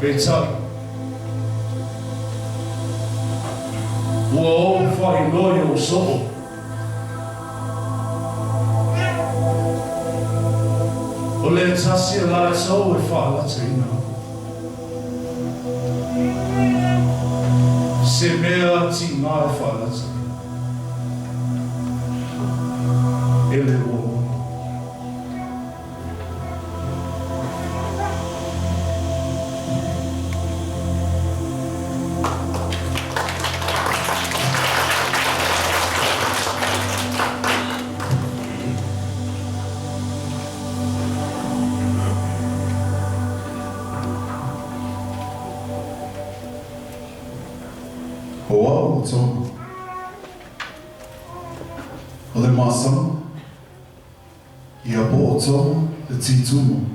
Peitai, ua ou faailoa i ou soo. O le tasi a latou e faalataina aku. Se mea tigā e faalataina e le ua ona. O au o Toma. O le masaga, ia po o Toma le titumu.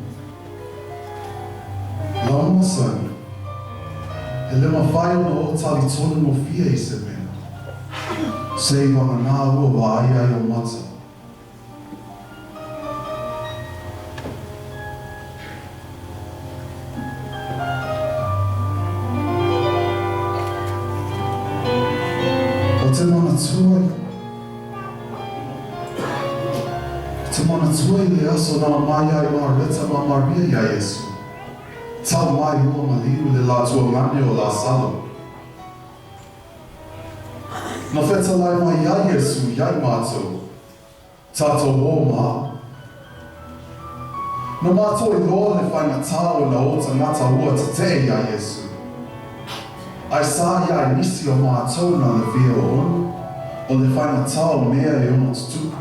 Lau masani, e le mafai ona ou talitonu gofie i se mea, seivagana ua vaai ai ou mata. O te manatua i Ou te manatua i le aso na aumai ai Mareta ma Maria iā Iesu. Tau mai ua maliu le la tuagane o Lasalo. Na fetalai mai ai Iesu iai matou, Tatou ō ma au. Na matou iloa le faigata ona o tagata ua tetee iā Iesu. Ai sa iai nisi o matou na le fia o ona, o le faigata o mea e ono tutupu.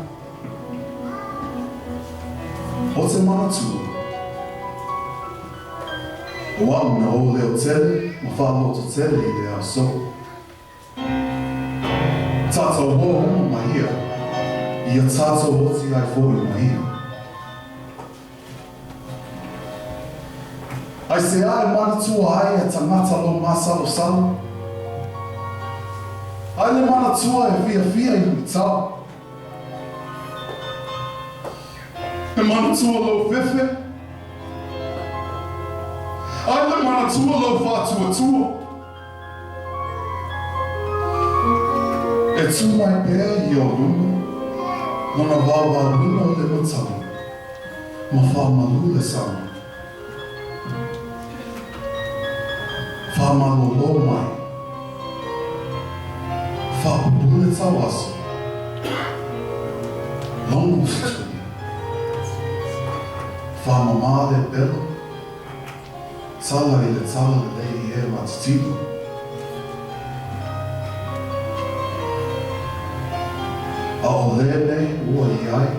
O te manatua, o au na o leo tele ma faaloto tele i le aso. Tatou hoa uma ma ia, ia tatou oti ai foi ma ia. Aisea e manatua ai e tagata lou masalosalo? Ai le manatua e fiafia i luitau? E manatua lou fefe? Ai le manatua lou faatuatua? E tū mai pea i ō luma, lona waowauina o le matau, ma whāmalū le sami. Whāmalōlō mai. Whāpupū le tauaso. Lono fetuli. Whāmamā le pela. Tala i le tala lelei i e Matitimu. A o lenei ua i ai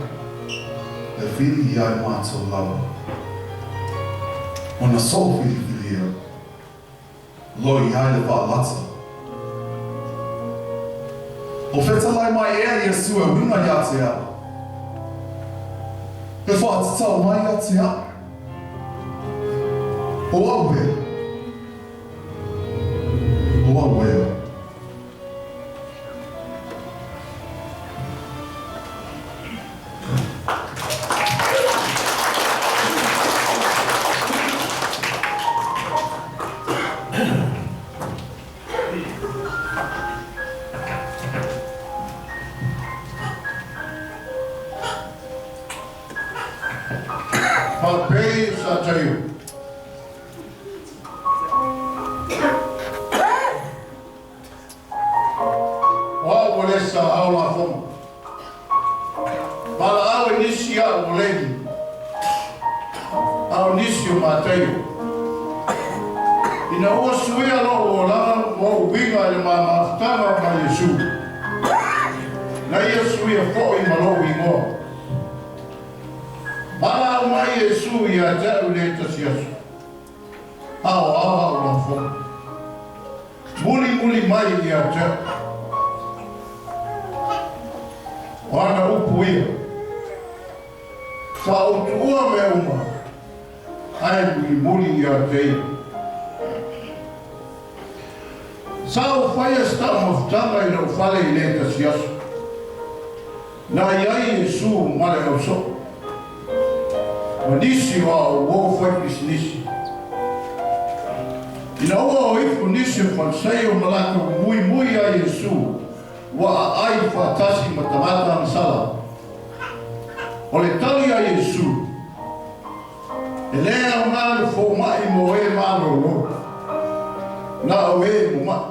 le whiri i ai matou lava. Ona soo whiriwhiria, lo i ai le whaalata. O fetalai mai ea Iesu e winga ia te au. E whaatatau mai ia te au. O au ea. O au ea. Palpei sa taio. O au o le sa ao lafoga. Valaau e nisi a'u o Levi, a o nisi o Mataio. Ina ua suia lo'u olaga ma o'u uiga i le ma mafutaga ma Iesu, na ia suia fo'i ma lo'u igoa. Valaau mai Iesu ia te a'u i le tasi aso, a o ao a'u lafoga. Mulimuli mai ia te a'u. O ana upu ia, Sa ou tuua mea uma, ae mulimuli ia te ia. Sa ou faia se taumafutaga i lou fale i le tasi aso. Na i ai Iesu ma le ausoo, ma nisi o a ouou faipisinisi. Ina ua o ifo nisi o Falisaio ma latou muimui ia Iesu, ua aai faatasi ma tagata agasala. O le tali a Iesu, E le aoga le fomai mo e malōlō, na o e momaʻi.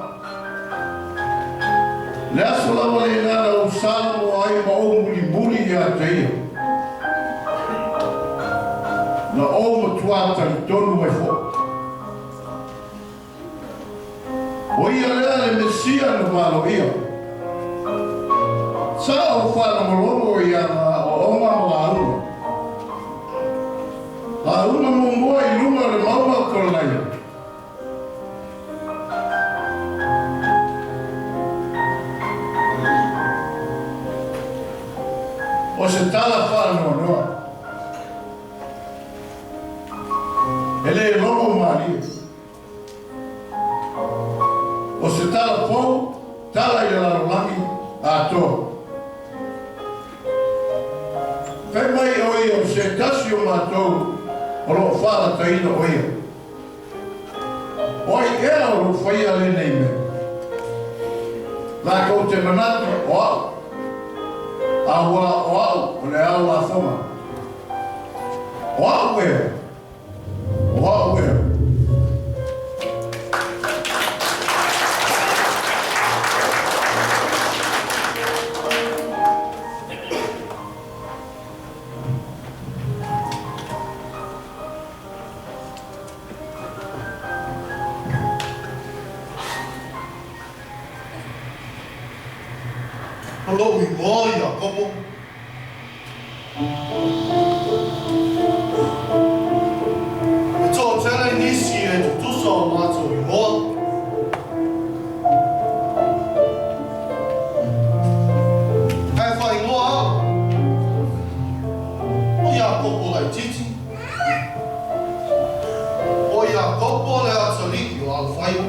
Le aso lava lena na ou salogo ai ma ou mulimuli ia te ia, na ou matuā talitonu ai foʻi. O ia lea le Mesia na valoia. Sa ou faalogologo i ana aoaoga ma lauga. Lauga muamua i luga o le mauga o Kololaia. E lē logo malie. O se tala fou, tala i le lalolagi atoa. Fai mai o ia o se tasi o matou o lo o faalataina o ia. O ai ea o lo o faia lenei mea? Latou te manatu o au, a ua o au o le ao lafoga. O au ea? O au ea? O lou igoa o Iakopo. E toatele nisi e tutusa o matou igoa. Ae faaigoa au, o Iakopo laitiiti. O Iakopo le atalii o Alefaio.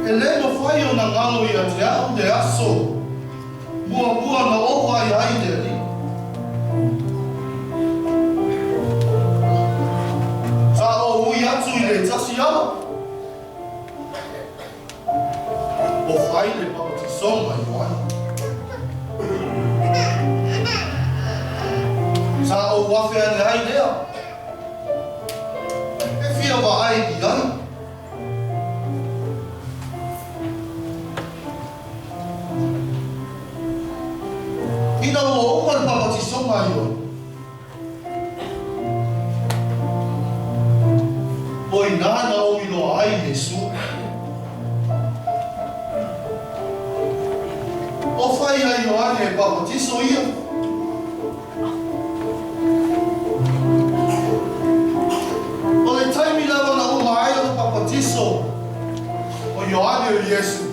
E lē mafai ona galo ia te a'u le aso muamua na ou vaai ai i le Alii. Sa ou ui atu i le tasi ala, o fai le papatisoga a Ioane. Sa ou afe ane ai lea, e fia vaai i ai. Ina ua uma le papatisoga a Ioane, o i inā na ou iloa ai Iesu. O fai a Ioane e papatiso ia. O le taimi lava na uma ai ona papatiso o Ioane o Iesu.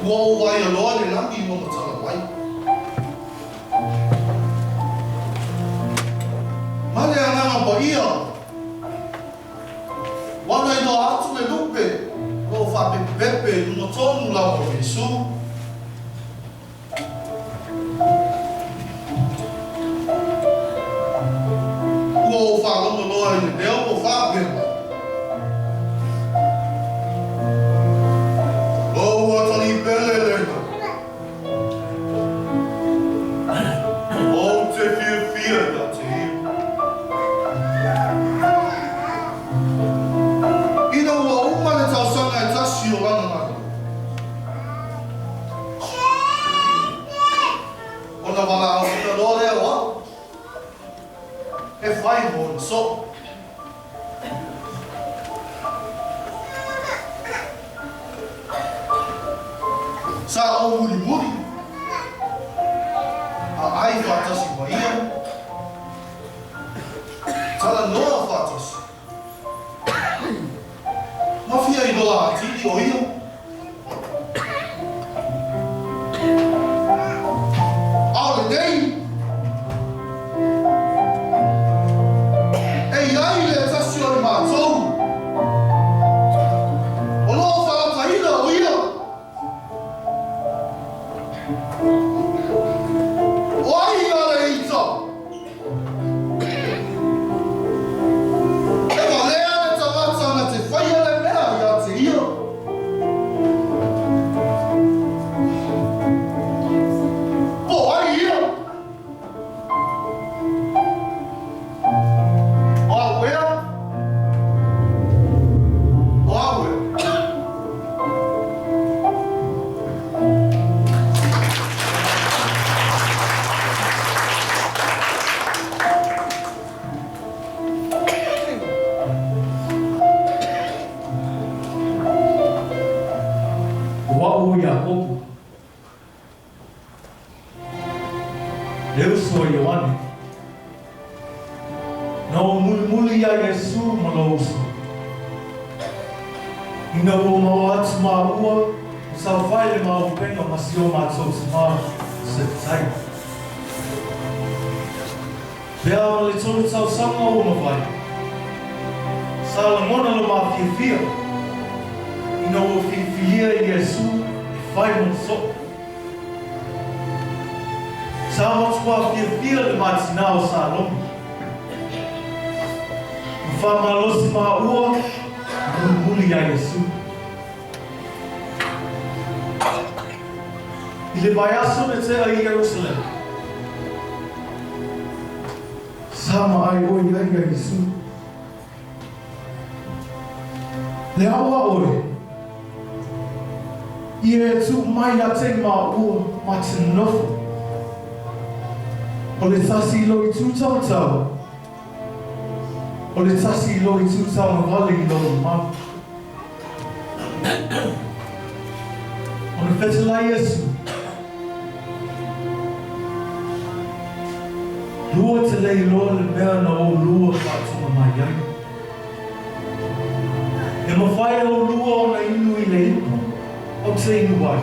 Ua ou vaai loa le lagi i lona tala mai. Ma le Agaga Paia, ua na iloa atu le lupe o lo o faapepepepe i luga tonu lava o Iesu. Ua ou faalogo loa i le leo ua faapea mai. Lou atalii pele lena. Ou te fiafia ia te ia. Ina ua uma le tausaga e tasi o lana galuega. Ona valaauina loa lea o au e fai mo ona soo. Sa ou mulimuli a ai faatasi ma ia, talanoa faatasi. Ma fia iloa atili o ia. A o lenei, e i ai le tasi o le matou o lo o falataina o ia. O ai ia le ita? E walea le tagata na te whaia le mea ia te ia. Po ai ia? O au ea? O au ea? O a'u o Iakopo, le uso a Ioane, na ou mulimuli iā Iesū ma lou uso, ina ua maua atu māua Sa fai le maupenga ma si o mātou tamā se tai. Pea ma le tolu tausaga ua mavae. Sa lagona lo mafiafia ina ua filifilia Iesu e fai mo le so'o. Sa matuā fiafia le matinā o Salomi. Ma faamalosi maua mulimuli iā Iesu. I le vaiaso na tea i Ierusalema. Sa maai oe ai ia Iesu. Le aua oe. Ia e tuu mai ia te maua ma te nofo. O le tasi i lo i tūtaumatau. O le tasi i lo i tūtaumavale i lo mau. Ona fetalai Iesu. Lua te le iloa le mea na oulua faatuga mai ai. E mafai e oulua ona inu i le ipu ou te inu ai.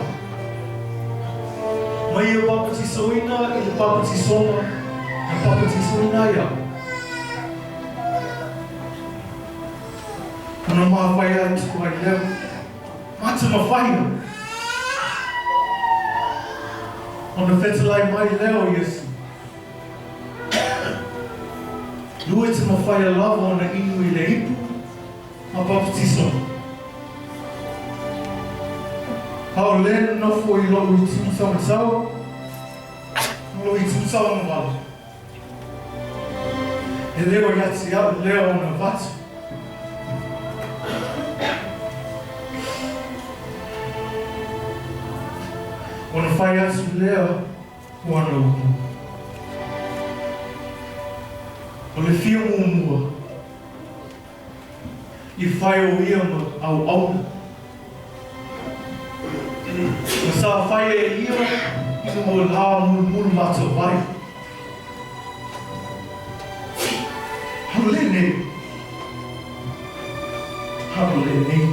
Ma ia papatisoina i le papatisoga na papatisoina ai au. Ona mafai atu ai lea. Ma te mafaia. Ona fetalai mai lea o Iesu. Lua te mafaia lava ona inu i le ipu ma papatisoga. A o le nofo i lo'u itu taumatau, ma lo'u itu tauagavale. E le o ia te a'u lea ona avatu. Ona fai atu lea o ana upu. O le fia muamua i fai o ia ma auauna. Ma sa fai e ia ina ua la mulumulu matavai. A o lenei. A o lenei.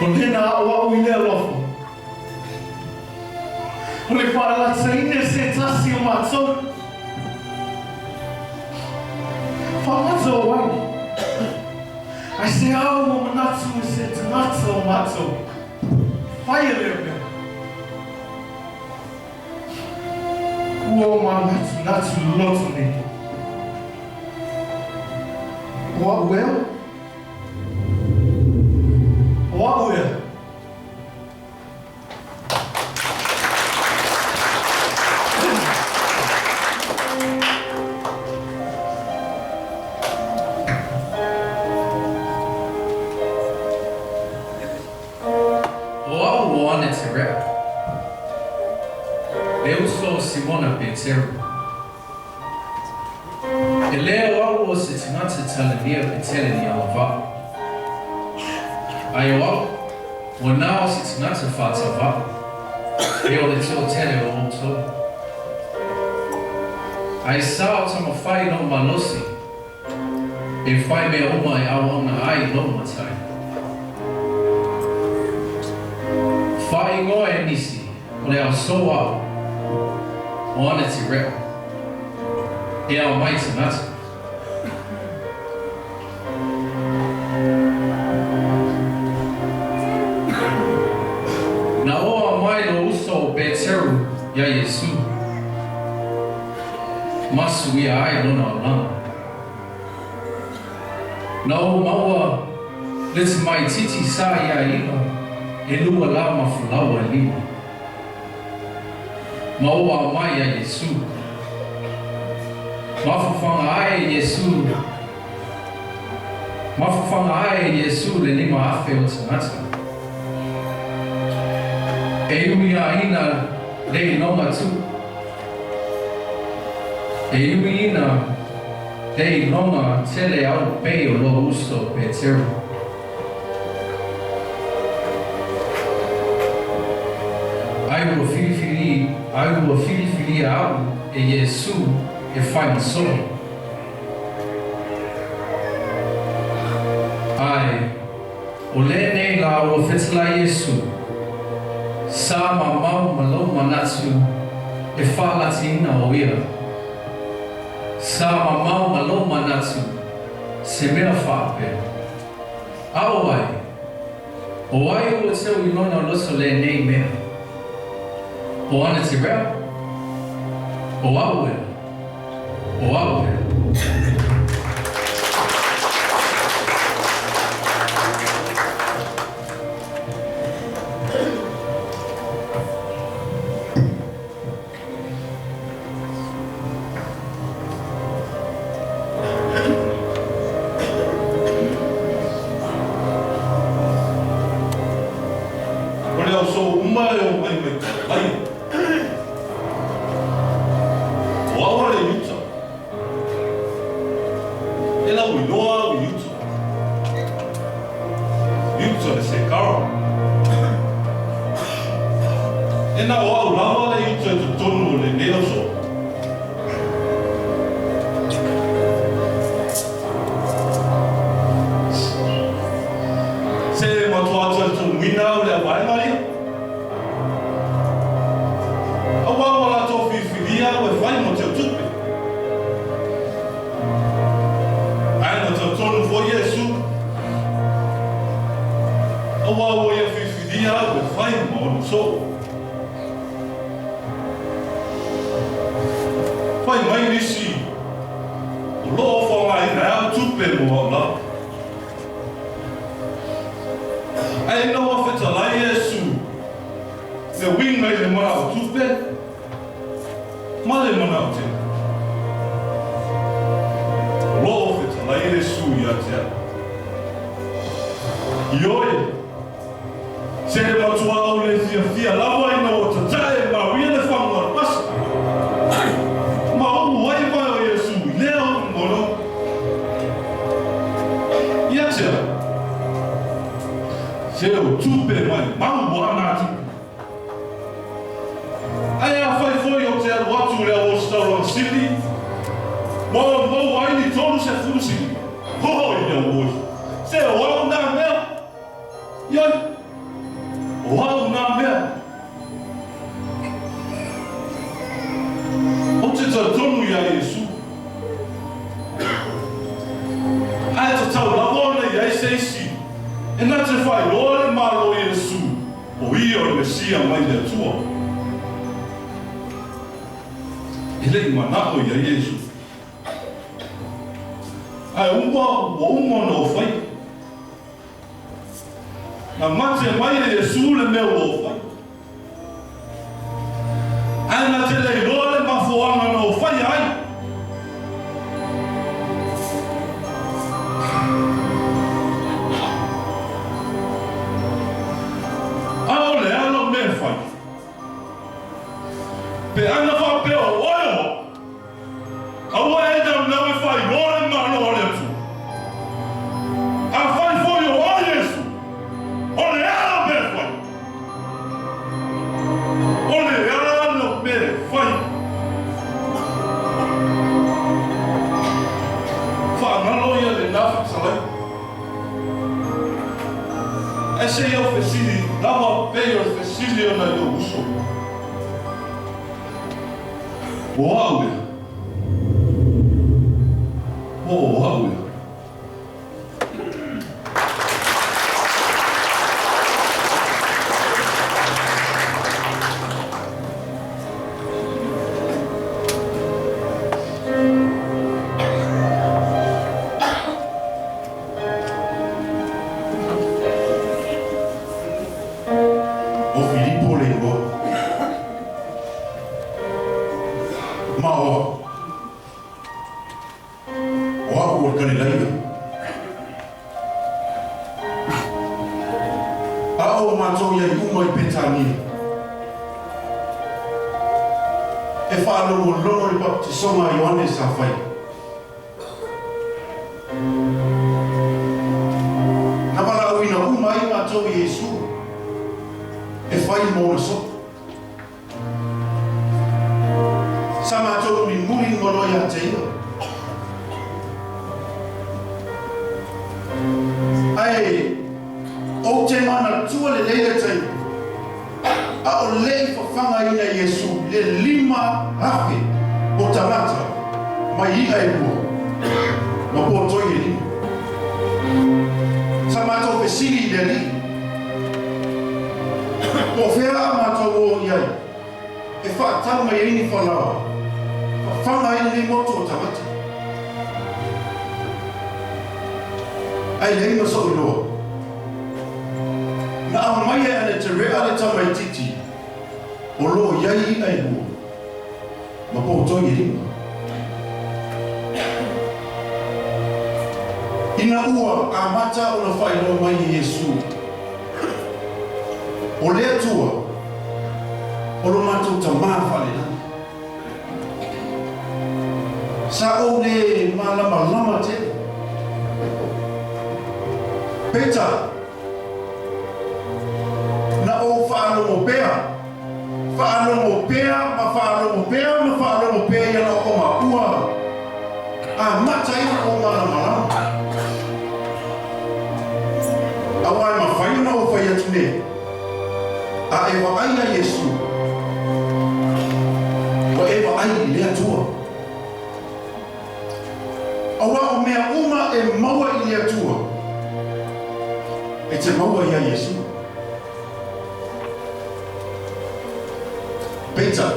O lena a'oa'o i le alofa. O le faalatsaina se tasi o matou. Faamata o ai. Ai se au o manatu e se tagata o matou. Faia lea mea. Ua o manatunatu loto nei. O a'u ea? O a'u ea? O a'u o Ana Te Rea. Le uso o Simona Peteru. E lē o a'u o se tagata talania petele ni agava'a. Ae o a'u, ua na o se tagata fa'atauva'a, e o le to'atele o outou. Ae sa o taumafai lo'u malosi e fai mea uma e auauna ai lo'u Matai. Faaigoa e nisi o le ausō a'u o Ana Te Rea. E ao mai tagata. Na oa mai lo uso o Peteru iā Iesu, masuia ai lona olaga. Na ou maua le tamaititi sa iā ia e lua la ma falaoa e lima. Ma oa mai iā Iesu. Mafafaga ae Iesu Mafafaga ae e Iesu le 5,000 o tagata. E ui ina le iloga tu. E ui ina le iloga tele au pei o lou uso Peteru. Ai ua filifili ai ua filifilia a'u e Iesu e fai ma so'o. Ae O lenei la ua fetalai Iesu, sa mamao ma lou manatu e faalatiina o ia. Sa mamao ma lou manatu se mea faapea. A o ai? O ai ua teu i lona loto lenei mea? O Anatireo? O au ea? O au ea? O le aso uma e omai mai Kalaia. O au a le Iuta. E lau iloa au i uta. I uta le Sekara. E na o au lava le Iuta i totonu o lenei aso. Se matua talitonuina au le vaega ia. Auā ua latou filifilia au e fai mo teutupe. Ae na talitonu foi Iesu, auā ua ia filifilia au e fai ma ona soo. Fai mai nisi, o lo o faaaogaina ai au tupe mo au lava. Ae ina ua fetalai Iesu le uiga i le manao tupe ma le manao tele. O lo o fetalai Iesu ia te au. Ioe, se he matua au le fiafia lava ina ua tatae mauia le fagu a le pasa. Ma ou ai mai o Iesu i lea upu mono. Ia te au, se o tupe mai mau ua ana tupe. Ae afai foi ou te alu atu i le Auositaulaga Sili, ma ou maua ai ni 30 sili, hoi le auoi, se o au nā mea, ioi, o au nā mea. Ou te talitonu iā Iesu. Ae tatau lava ona i ai se isi e na te faailoa le Malo o Iesu, o ia o le Mesia mai le Atua. E le i manao ia Iesu. Ae uma ua uma ona ou faia. Na mate mai e Iesu le mea ua ou faia. Ae na te le iloa le mafuaaga na ou faia ai. A o le a lau mea e fai? Pe ana faapea o oe o au, aua e naunau e faailoa le Malo a le Atua. Afai foi o oe Iesu, o le a lau mea e fai? O le a lau mea e fai? Faagalo ia lena fetalai. Ae se i au fesili lava pei o le fesili o nai lou uso. O au ea? Po o au ea? O Filipo le igoa. Ma o au. O au o le Kalilaia. A o matou i ai uma i Petania. E faalogologo i le papatisoga a Ioane sa faia. Na valaauina uma ai matou i Iesu e fai mo ona soo. Sa matou mulimuli uma loa ia te ia. Ae Ou te manatua lelei le taimi a o le'i fafagaina e Iesu le 5,000 o tagata mai i'a e lua ma potoi e lima. Sa matou fesili i le Alii, Po o fea a matou o i ai e fa'atau mai ai ni falaoa fafaga ai lenei motu o tagata? Ae leai ma so'u iloa. Na aumaia e Aneterea le tamaititi o lo o i ai i'a e lua ma potoi e lima. Ina ua amata ona faailoa mai e Iesu, O le Atua o lo matou Tamā faalelagi. Sa ou le malamalama tele. Peitai, na ou faalogo pea, faalogo pea ma faalogo pea ma faalogo pea i ana ooga ua amata ai ona ou malamalama. Aua e mafai ona ou fai atu nei, A e vaai iā Iesu, ua e vaai i le Atua. Aua o mea uma e maua i le Atua, e te maua iā Iesu. Peitai,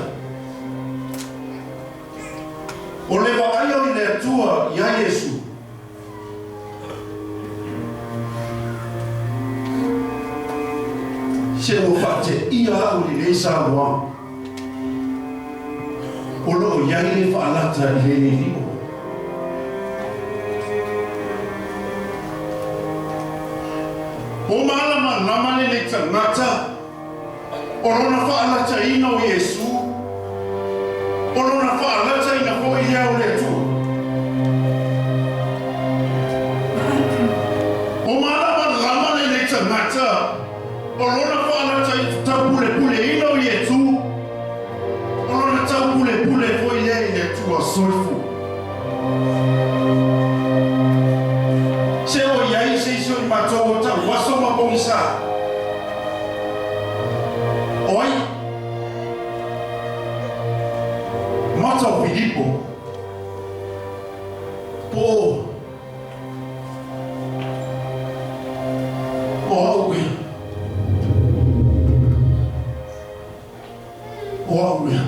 o le vaaia i le Atua iā Iesu, Se ua faateia au i lenei saunoaga o lo o i ai le faalata i lenei lio. Ua malamalama lenei tagata o lona faalataina o Iesu, o lona faalataina foi lea o le Atua. Ua malamalama lenei tagata o lona faalataina taupulepuleina o Iesu, o lona taupulepule foi lea i le Atua soifua. Se o i ai se isi o i matou o tauaso ma pogisa? O ai? Mata o Filipo, po o o au ea? O au ea?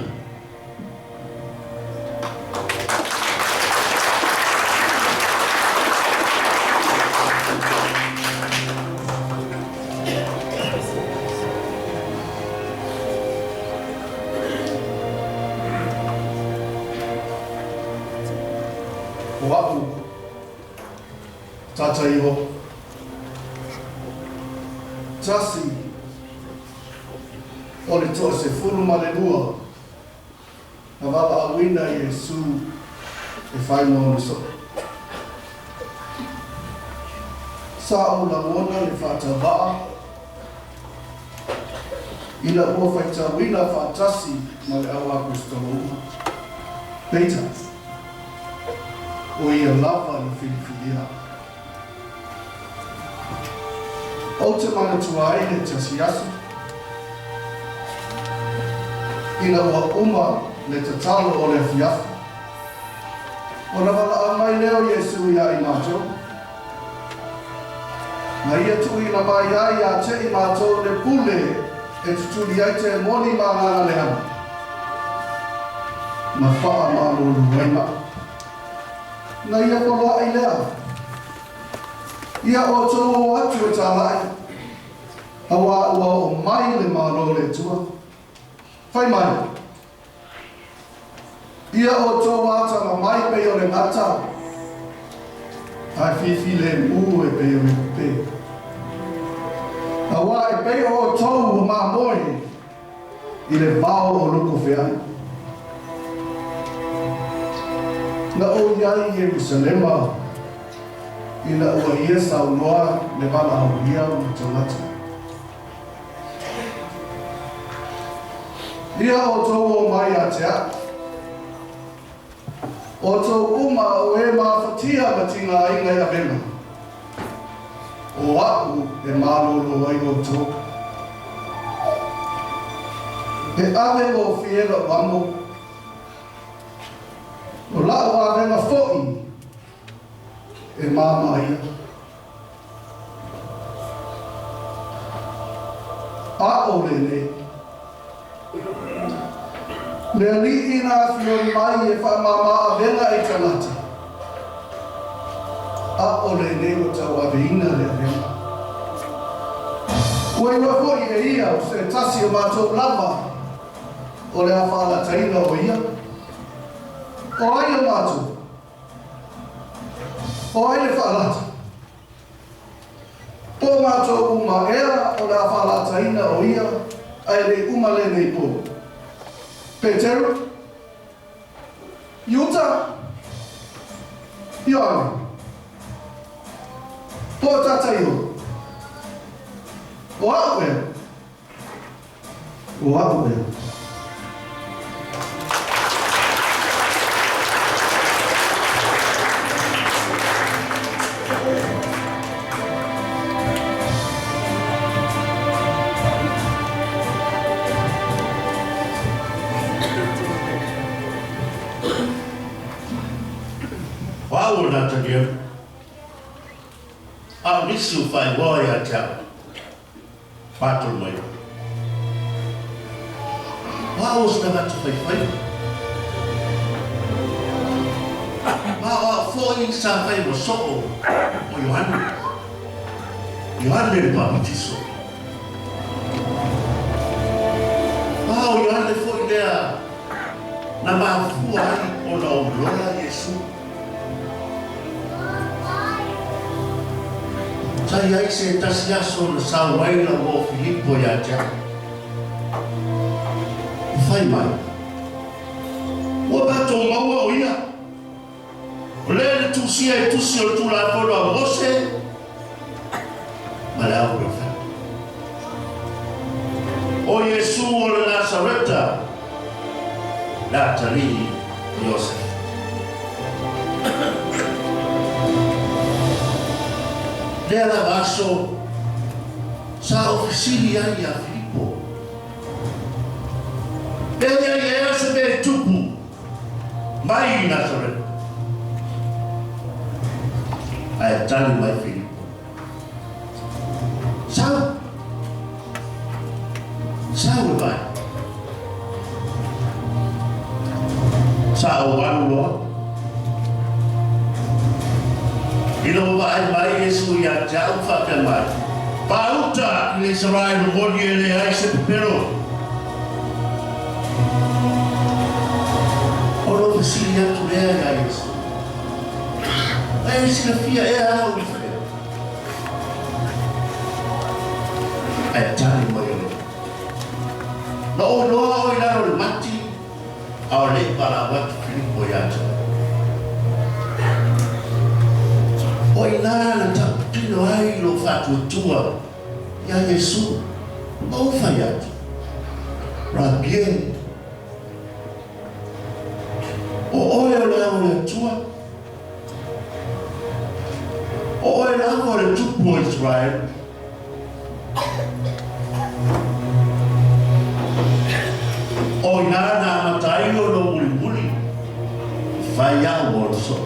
O a'u tata iho, tasi o le 12 na valaauina Iesu e fai ma ona soo. Sa ou lagona le faatauva'a ina ua faitauina faatasi ma le au aposetolo uma. Peitai, o ia lava na filifilia a'u. Ou te manatua ai le tasi aso, ina ua uma le tatalo o le afiafi, ona valaau mai lea o Iesu iā i matou. Na ia tuuina mai ai iā te i matou le pule e tutuli ai te moni ma agaga leaga, na faamalulu ai maʻu. Na ia poloaʻi lea. Ia outou o atu e tālaʻi, auā ua oo mai le Malo o le Atua. Fai mai, Ia outou ataga mai pei o le gata, ae fifilemu e pei o le kupe. Auā e pei o outou ua mamoe i le vao o loko feai. Na ou i ai i Ierusalema ina ua ia saunoa le valaaulia o le tagata. Ia outou o mai ia te a'u, outou uma o e mafatia ma tigaina i avega. O a'u e malōlō ai ʻoutou. He ave gofie loʻu amo, ʻO laʻu avega foʻi e māmā ia. ʻAʻo lenei. Le aliʻi na afio mai e faamāmā avega i tagata. ʻAʻo lenei ua tauaveina le avega. Ua iloa foʻi e ia o se tasi o matou lava o le a faalataina o ia. O ai o matou? O ai le faalata? Po o matou uma ea o le a faalataina o ia, ae le uma lenei po. Peteru? Iuta? Ioane? Po o tata iho? O a'u ea? O a'u ea? O au o Natanielu, a o nisi o faaigoa ia te au, Patolomaio. O au o se tagata faifaiva. Ma o au foi sa fai ma soo o Ioane. Ioane le Papatiso. Ma o Ioane foi lea na mafua ai ona ou lola Iesu. Sa i ai se tasi aso na sau ai lau uo Filipo ia te au. Ua fai mai, Ua matou maua o ia, o lea na tusia i tusi o le Tulafono a Mose ma le Au Perofeta. O Iesu o le Nasareta, le atalii o Iosefe. Lea lava aso sa ou fesili ai iā Filipo, E i ai ea se mea i tupu mai i Nasareta? Ae tali mai Filipo, Sau! Sau e vaai. Sa ou alu loa. Ina ua vaai mai Iesu ia te au, faapea mai, Pauta i le Isaraelu moni e leai se pepelo. Ona ou fesili atu lea iā Iesu, Ai e silafia ea au i fea? Ae tali mai o le. Na ou iloa o i lalo o le mati, a o le i valaau atu Filipo ia te oe. O i nā na tautino ai lou faatuatua iā Iesu, ma ou fai atu, Rabi e, o oe o le Ao o le Atua, o oe lava o le Tupu o Iseraelu. O inā na amata ai lona mulimuli, fai au o le soo.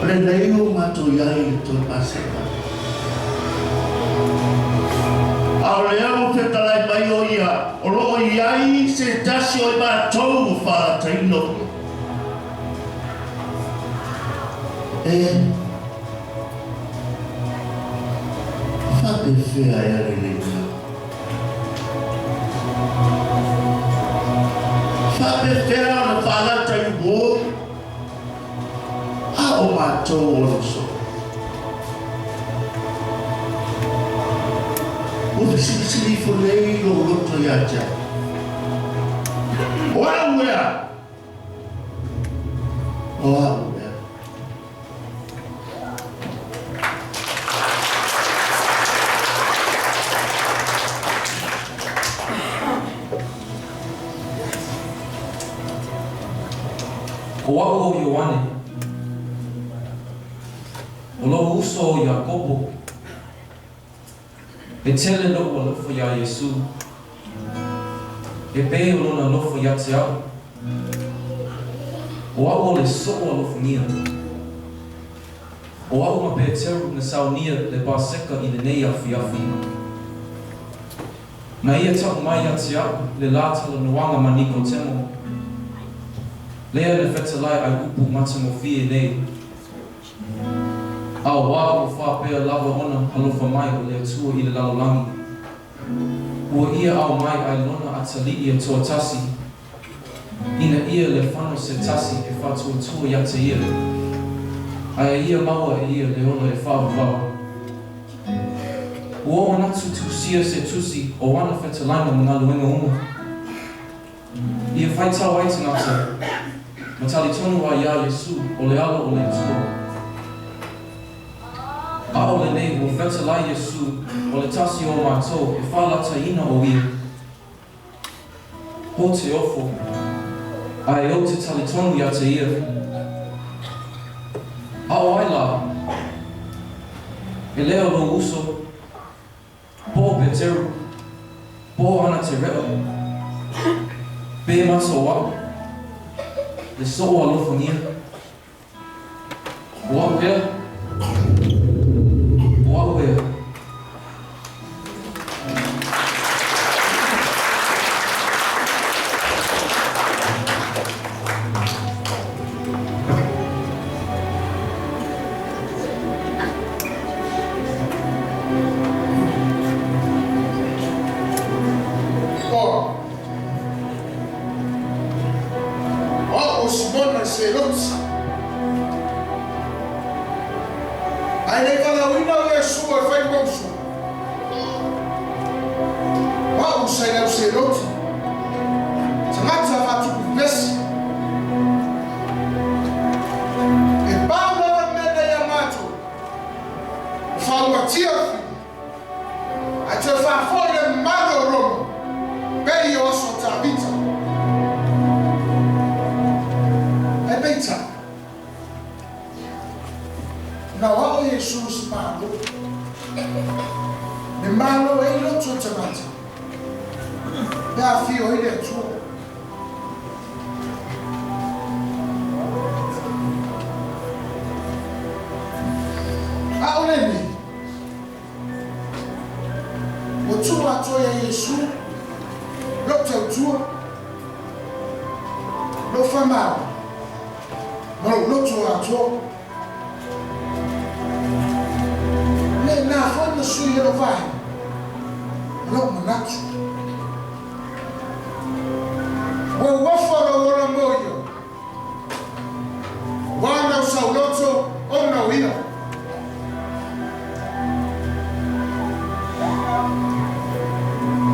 O lenei ua matou i ai i le toe Paseka. A o lea ua fetalai mai o ia, o lo o i ai se tasi o i matou ua faalataina o ia. E faapefea ea lenei mea? Faapefea ona faalata i uō a o matou o lo soo? Ua fesilisili ifo nei lou loto ia te au. O au ea! O au ea. O a'u o Ioane. O lou uso o Iakopo. E tele loʻu alofa iā Iesū. E pei o lona alofa iā te aʻu. O aʻu o le soʻo alofagia. O aʻu ma Peteru na saunia le Paseka i lenei afiafi. Na ia taʻu mai iā te aʻu le lā talanoaga ma Nikotemo. Lea na fetalai ai upu matagofie nei. A ua ua faapea lava ona alofa mai o le Atua i le lalolagi, ua ia ao mai ai lona atalii e toatasi, ina ia lefano se tasi e faatuatua ia te ia, ae a ia maua e ia le ola e faavavau. Ua ou manatu tusia se tusi o ana fetalaiga ma galuega uma. Ia faitau ai tagata, ma talitonu ai iā Iesū o le Alo o le Atua. A o lenei ua fetalai Iesū o le tasi o matou e faalataina o ia. Ho te ofo, a e ou te talitonu iā te ia. A o ai lā? E lea o lou uso, Po o Peteru, po o ana te reo, pe mata o aʻu, le soʻo alofagia. O aʻu ea, o aʻu ea. O Au o Simona Seloti. Ae le i valaauina o Iesu e fai mausu. O au sa i le au Seloti. Tagata faatupu pesi. E pau lava le mea nei ia matou, ua faauatia le fili, ae toe faafoi le mamalu o Roma, pei o aso o Tavita. Ae peitai, na o ao Iesu i se Malo, le Malo e i loto o tagata, pe afio ai le Atua. A o lenei, ua tuu atoa iā Iesu lou tautua, lou faamalo, ma lou loto atoa. Lena foi na sui e lou vaega ma lou manatu. Ua uafa lou ola mo ia, ua nau sauloto ona o ia.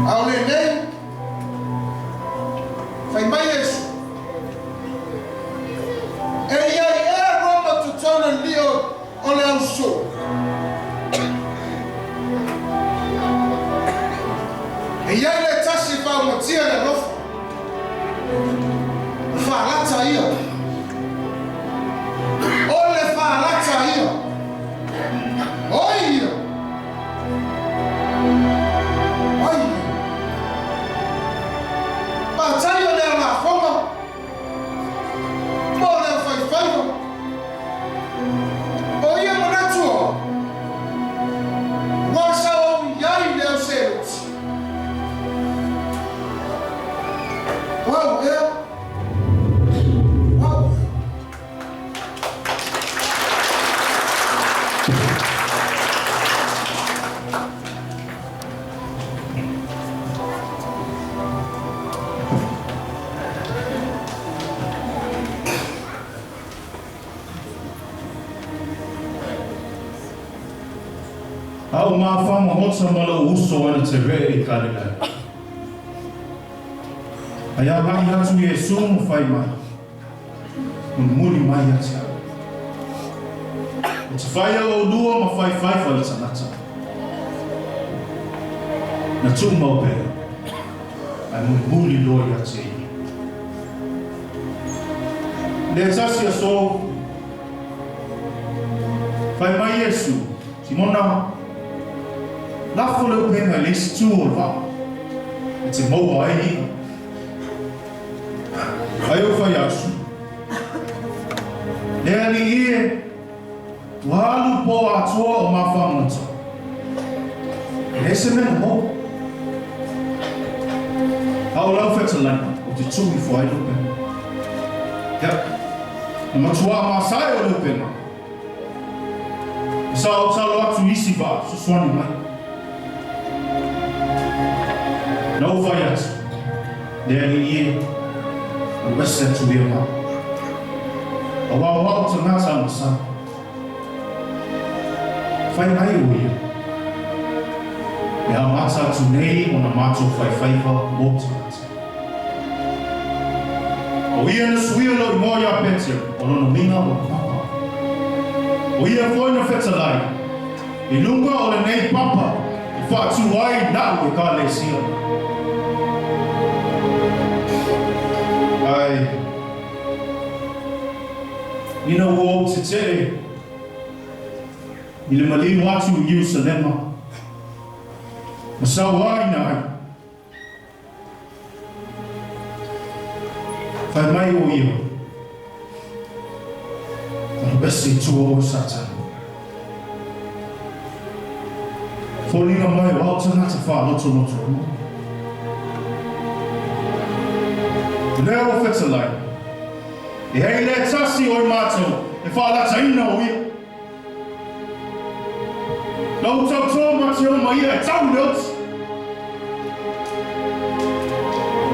A o lenei, fai mai Iesu, E i ai ea Roma totonu lio o le auso. E i ai le tasi e faaumatia le alofa, o faalata ia. O le faalata ia. Oi ia. Oi ia. Mātai o le alafoga. Mo le aufaifaiva. O ia manatu o Ua sao au i ai le au seloti. O au ea. O au ea. A o mafamahota ma lou uso ana te ree i Kalilai. Ai a lagi atu Iesu ma fai mai, Mulimuli mai ia te au. O te whai au olua ma whaiwhaiwha i tangata. Na tuu mau pea, ae mulimuli loa ia te ia. Le tasi aso, Fai mai Iesu, Simona, lafo le upega i le isi tu o le vaa, e te maua ai i'a. Ai ou fai atu, Le Alii e, ua alu po atoa o ma fagota, e leai se mea na maua. A o lau fetalaiga, ou te tuu ifo ai le upega. Ia, na matuā masae o le upega. Sa ou talo atu i isi vaa fesoasoani mai. Na ou fai atu, Le Alii e, alu ese atu ia vaa. Aua o au tagata agasala. Fai mai o ia, E amata atu nei ona matou faifaiva mo tagata. O ia na suia lou igoa iā Petero, o lona uiga o le papa. O ia foi na fetalai, i luga o lenei papa e faatū ai la'u Ekalesia. Ae, ina ua ou tete'e i le maliu atu i Ierusalema, ma sauaina ai, Fai mai o ia, Alu ese i tua oe Satani. Foliga mai o au tagata faalotoloto uma. Lea ua fetalai, e ai le tasi o i matou e faalataina o ia. Na ou tauto ma te oma ia e tau le oti.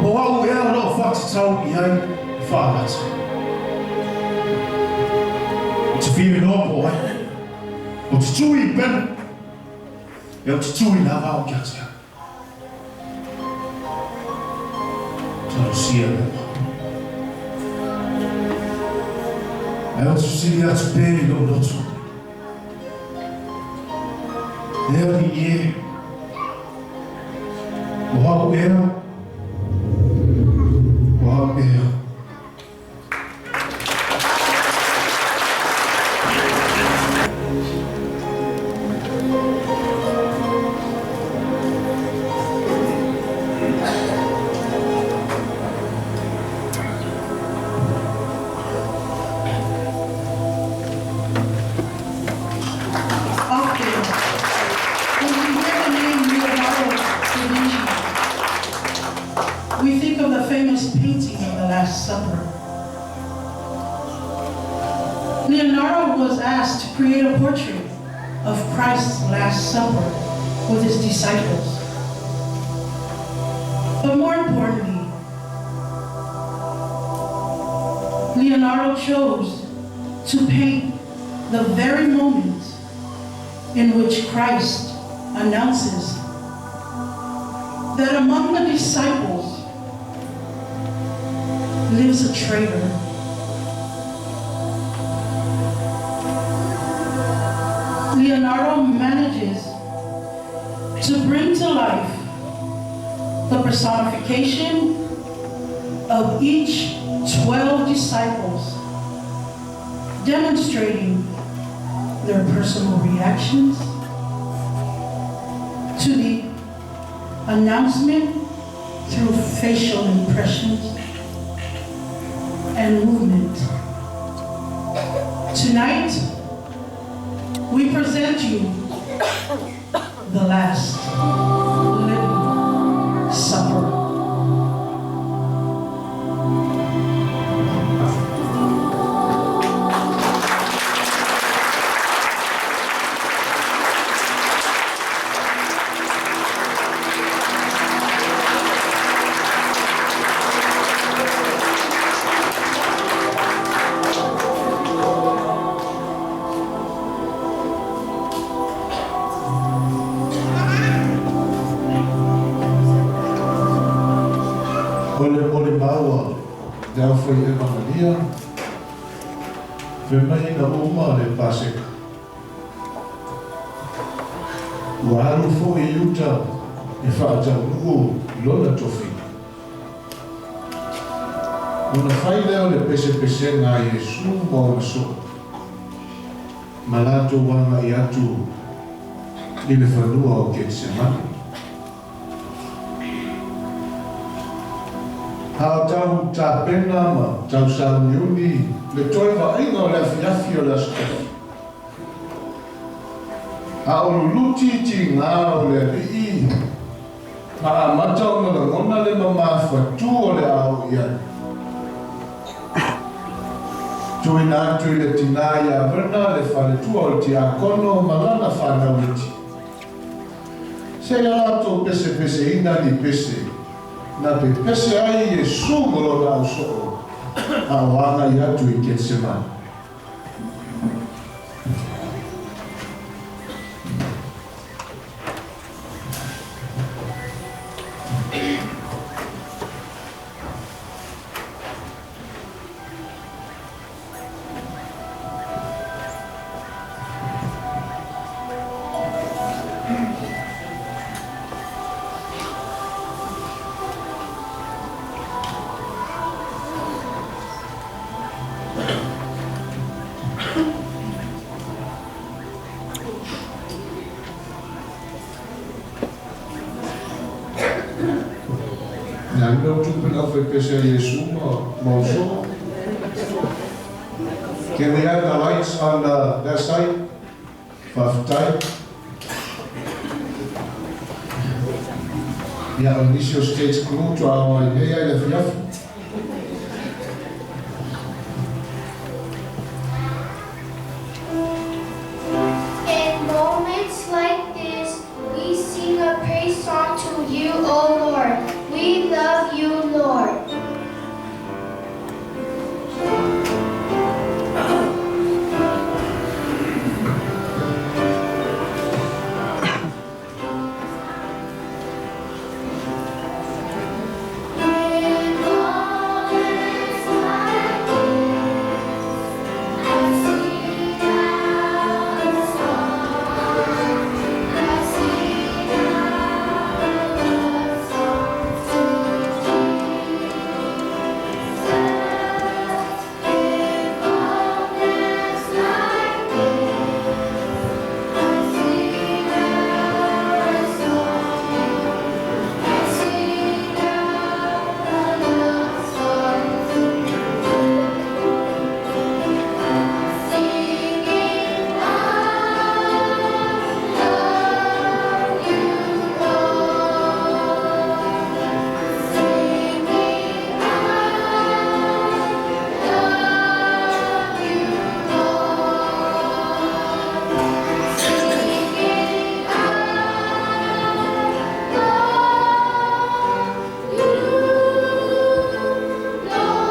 Po au ea o loo faatatau i ai e faalata. Ou te fiu iloa po o ai. Ou te tu i upena. E ou te tu i lava au kia te au. Talosia le Atua. Ae ou te fesili atu pea i lou loto, E Alii e, o au ea, o au ea. Often, when we hear the name Leonardo da Vinci, we think of the famous painting of the Last Supper. Leonardo was asked to create a portrait of Christ's Last Supper with his disciples. But more importantly, Leonardo chose to paint the very moment in which Christ announces that among the disciples lives a traitor. Leonardo manages to bring to life the personification of each 12 disciples, demonstrating their personal reactions to the announcement through facial impressions and movement. Tonight, we present you the last living supper. O le molimau a le Aufai Evagalia, fai mai ina uma le Paseka. Ua alu foi i uta e faataunuu lona tofiga. Ona fai lea o le pesepesega a Iesu ma ona soo. Ma latou agai atu i le fanua o Ketesemane. A o tau tapena ma tau sauniuni le toe vaaiga o le afiafi o le Aso Tofi. A o luluti tigā o le Alii ma amata ona lagona le mamāfatū o le a oo i ai. Tuuina atu i le tinā iā Verna le faletua o le tiakono ma lana fanau iti. Seia latou pesepeseina ni pese na pepese ai Iesu ma lona ausoo a o agai atu i Ketsemane. Le a lea o tupe le aufaipese a Iesu ma ausoo? Can we have the lights on that side? Faafetai. Ia, o nisi o stage crew tua'a mai nei ai le afiafi. In moments like this, we sing a praise song to you, O Lord. We love you, Lord. In moments like this, I sing out a song. I sing out a love song to Jesus. In moments like this, I sing out a song. I sing out a love song to Singing, I love you, Lord. Singing, I love you, Lord. Singing, I love you, Lord.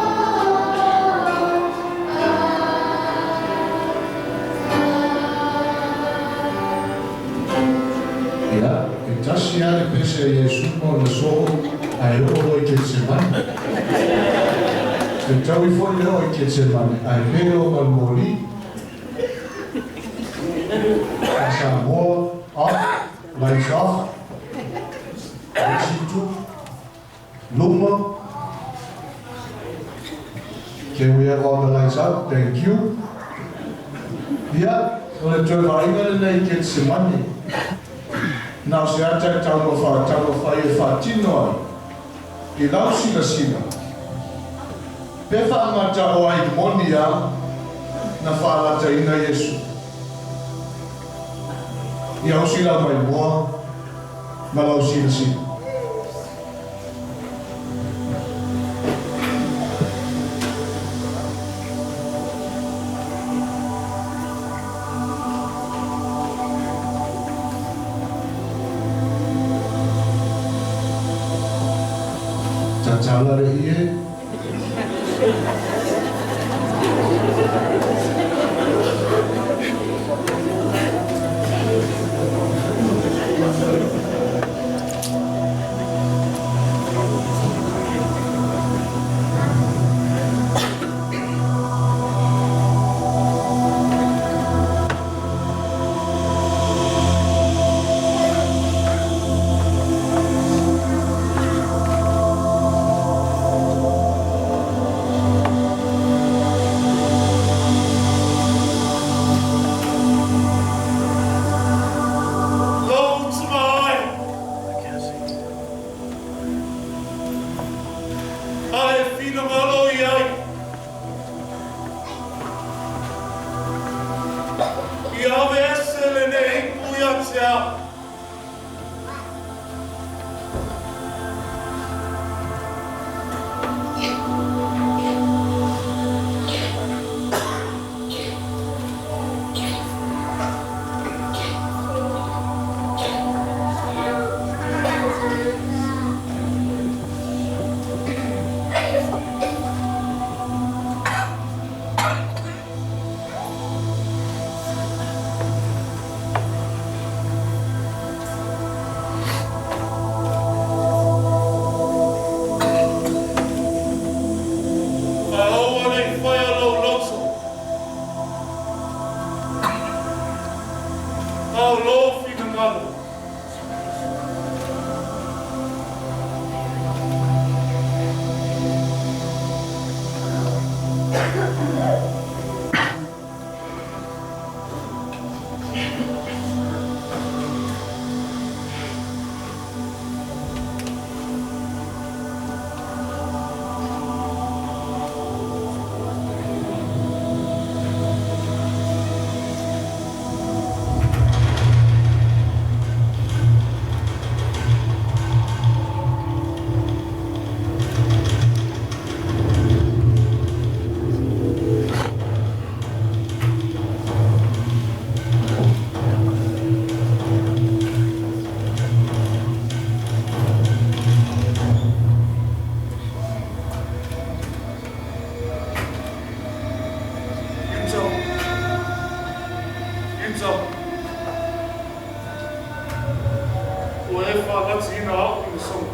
Ia, e tasi lava le pese a Iesu ma ona soo ae oo loa i Ketsemane. E taui foi le oo i Ketsemane ae pelo ma le moli. A Samoa, off, lights off. Isi itu, luma. Can we have all the lights up? Thank you. Ia, o le toe vaaiga lenei i Ketsemane. Na o se ata e taumafa taumafai e faatino ai i lau silasila. Pe faamata o ai moni a na faalataina Iesu. Ia usi lau maimoa ma lau silasila. Tatala le ie. A o lou finagalo. Iuta. Iuta. Ua e faalatiina a'u i le soga.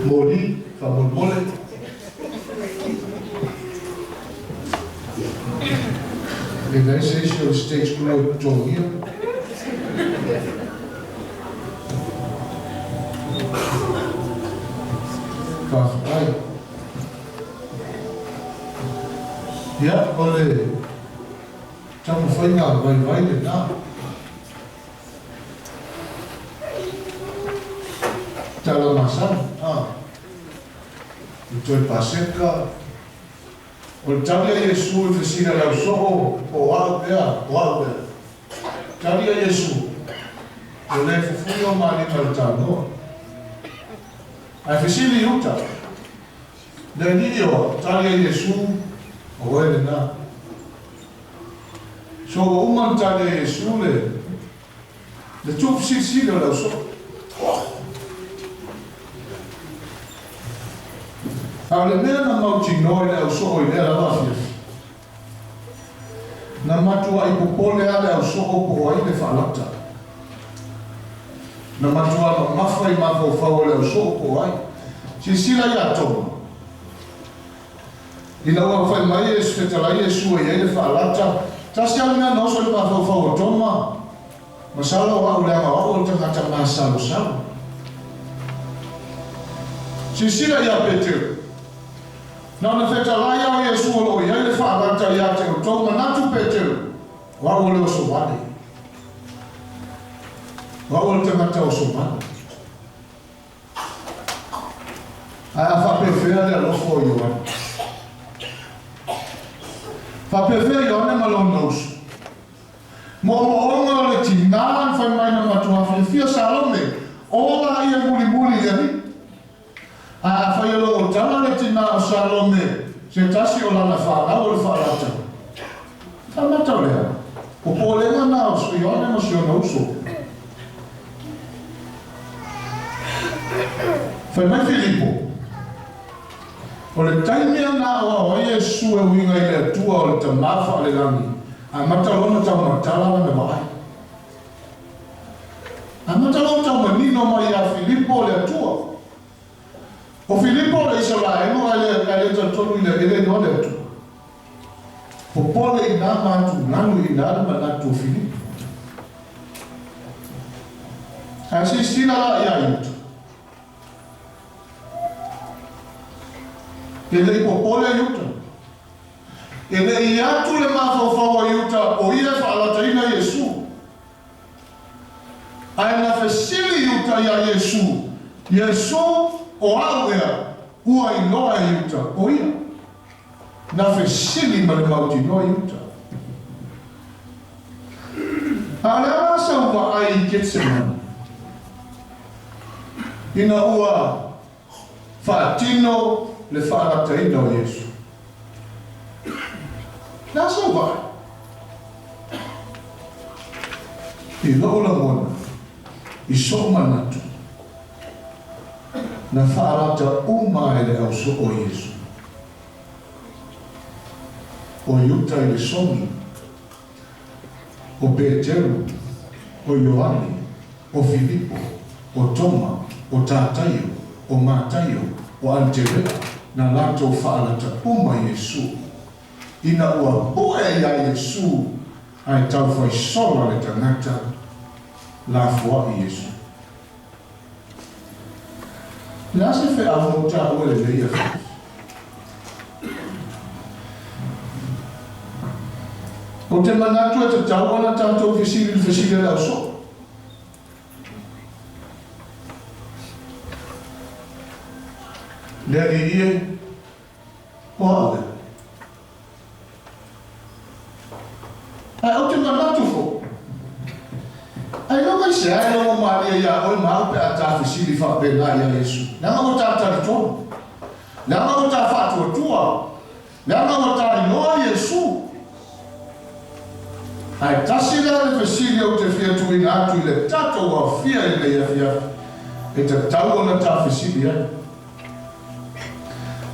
Moli, faamolemole. E leai se isi o le State School o totogia. Faafetai. Ia, o le taumafaiga vaivai lenā. Tala masani, a. I toe Paseka, o le tali a Iesu i le fesili a le ausoo, po o au ea, o au ea. Tali a Iesu, Ua le fufui o malima i le tanoa. Ae fesili i uta, Le alii o au, tali a Iesu, O oe lenā. So ua uma ona tali a Iesu le le tuufesilisili o le ausoo. A o le mea na mautinoa i le ausoo i lea lava afiafi, na matuai popole lava le ausoo po o ai le faalata. Na matua mamafa i mafaufau o le ausoo po o ai. Silasila ia Toma. Ina ua fai mai e fetalai Iesu e i ai le faalata, tasi lava le mea na oso i le mafaufau o Toma, Masalo o au leaga o au o le tagata masalosalo. Silasila ia Peteru. Na ona fetalai lava o Iesu o lo o i ai le faalata ia te outou, manatu Peteru, o au o le oso vale. O au o le tagata oso vale. Ae a faapefea le alofa o Ioane? Faapefea Ioane ma lona uso? Moomooga o le tinā na fai mai na matua fiafia Salome, ola ia mulimuli i le alii. Ae afai o lo o tala le tinā o Salome se tasi o lana fanau o le faalata, tamata o le a? Popolega na o Ioane ma si ona uso. Fai mai Filipo, O le taimi ana o ao ai Iesu e uiga i le Atua o le Tamā faalelagi, amata loa ona taumatala lana vaai. Amata loa ona taumanino mai ia Filipo le Atua. O Filipo o le Isaraelu ae le talitonu i le e le iloa le Atua. Popole i nā ma atugalu i nā le manatu o Filipo. Ae silasila la ia Iuta. E le i popole a Iuta. E le i atu le mafaufau a Iuta o ia e faalataina Iesu. Ae na fesili Iuta iā Iesu, Iesu, o au ea, ua iloa e Iuta, o ia. Na fesili ma le mautinoa Iuta. A o le a la sau vaai i Ketsemane? Ina ua faatino le faalataina o Iesu. Le a sau vaai? I lou lagona, i sou manatu, na faalata uma e le ausoo o Iesu. O Iuta i le sogi, o Peteru, o Ioane, o Filipo, o Toma, o Tataio, o Mataio, o Anterea, na latou faalata uma Iesu. Ina ua pu'e iā Iesu ae taufaisola le tagata, lafoa'i Iesu. O le a se feau mo taua i lenei afiafi? Ou te manatu e tatau ona tatou fesili i le fesili a le ausoo. Le Alii e, o au lea. Ae ou te manatu foi, ailoga i se a e logomalie iā oe ma au pe a ta fesili faapena iā Iesu, leaga ua ta talitonu, leaga ua ta faatuatua, leaga ua ta iloa Iesu. Ae tasi lea le fesili ou te fia tuuina atu i le tatou aofia i lenei afiafi, e tatau ona ta fesili ai.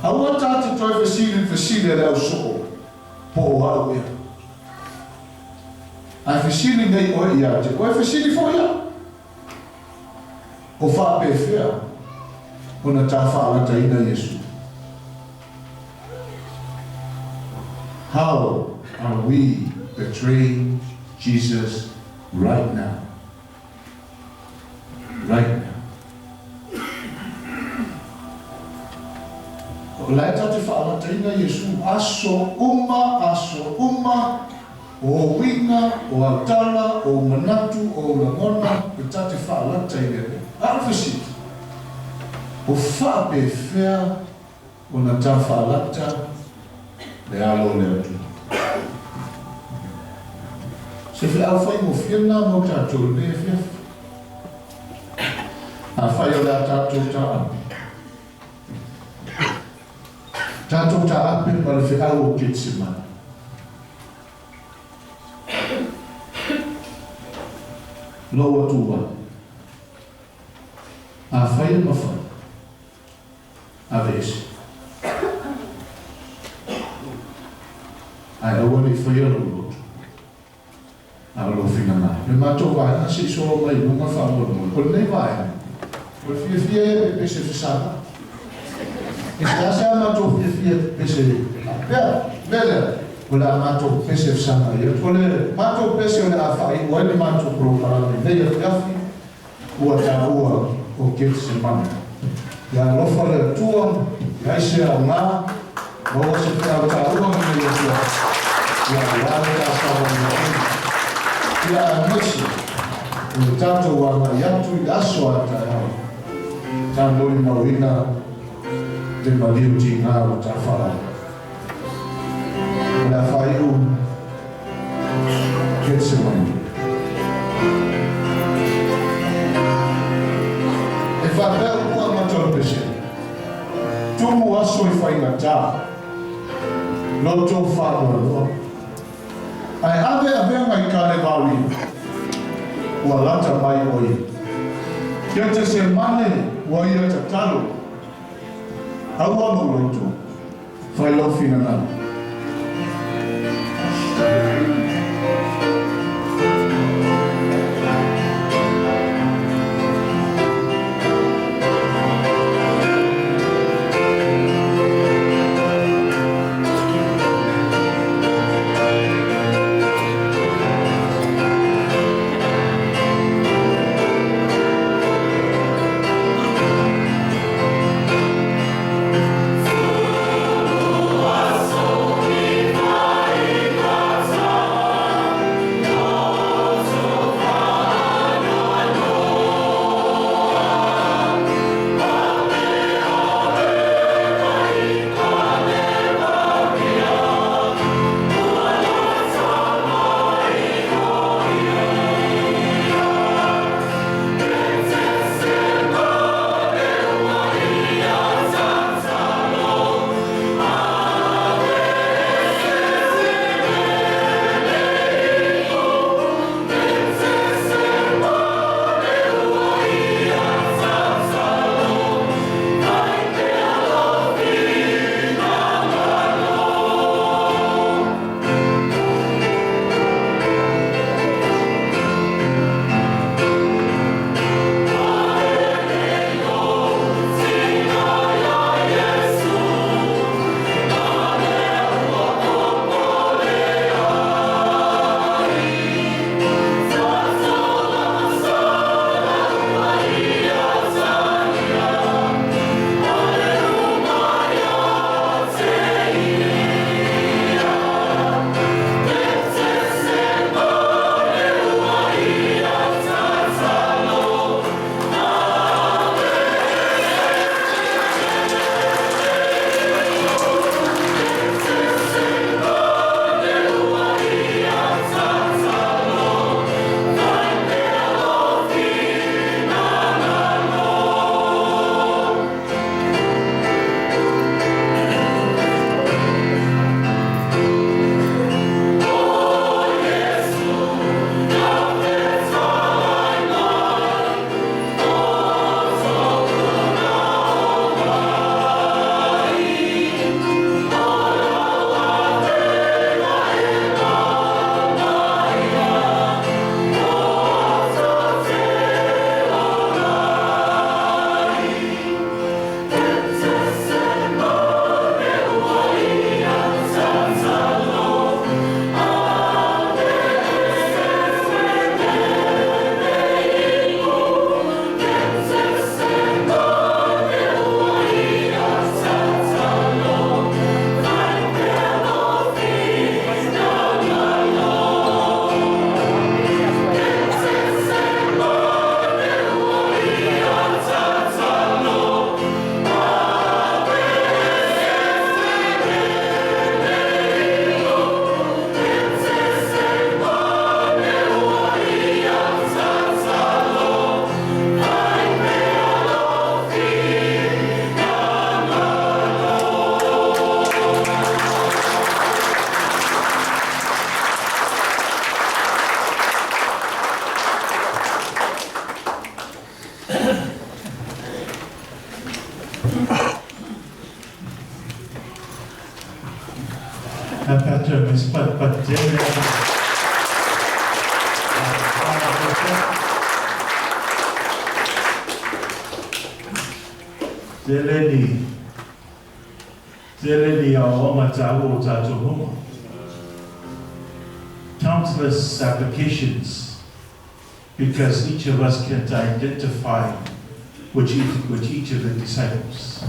Aua ta te toe fesili i le fesili a le ausoo, po o au ea. Ae fesili nei oe ia te oe, fesili foi au. O faapefea ona ta faalataina Iesu? How are we betraying Jesus right now? Right now. O la e tatou te faalataina Iesu aso uma, aso uma, o ou uiga, o au tala, o ou manatu, o ou lagona, e tatou te faalata i le Alii. A o le fesili, o faapefea ona ta faalata le alo o le Atua? Se feau faigofie lena mo tatou i lenei afiafi. Afai o le a tatou taape, tatou taape ma le feau o Ketsemane. Lou Atua, afai e mafai, Aveese. Ae aua ne i faia lou loto, a o lou finagalo. Le matou vaega se i solo mai i luga faamolemole. O lenei vaega, o le fiafia ia e pepese fesaga. E seasea matou fiafia e pepese faapea. O le mea lea, o le a matou pepese fesaga ai atu. O le matou pese o le a faaiu ai le matou polokalame i lenei afiafi, ua taua o Getsemane. Ia alofa le Atua, i ai se aoga, maua se feau taua i lenei afiafi, ia aua le ta savaliaina. Ia aemaise o le tatou agai atu i le aso a taeao, ta molimauina le maliu tiga ua ta faalaga. O le a faaiu Getsemane. E faapea upu amata o le pese, Tumu aso i faigata, lo outou faanoanoa, ae ave avega i Kalevaria, ua lata mai o ia. Getesemane ua ia tatalo, Aua lou loto, fai lou finagalo. Pastor Miss Pat Pat Tele ni tele ni aoaoga taua o tatou maua. Countless applications because each of us can identify with each, with each of the disciples.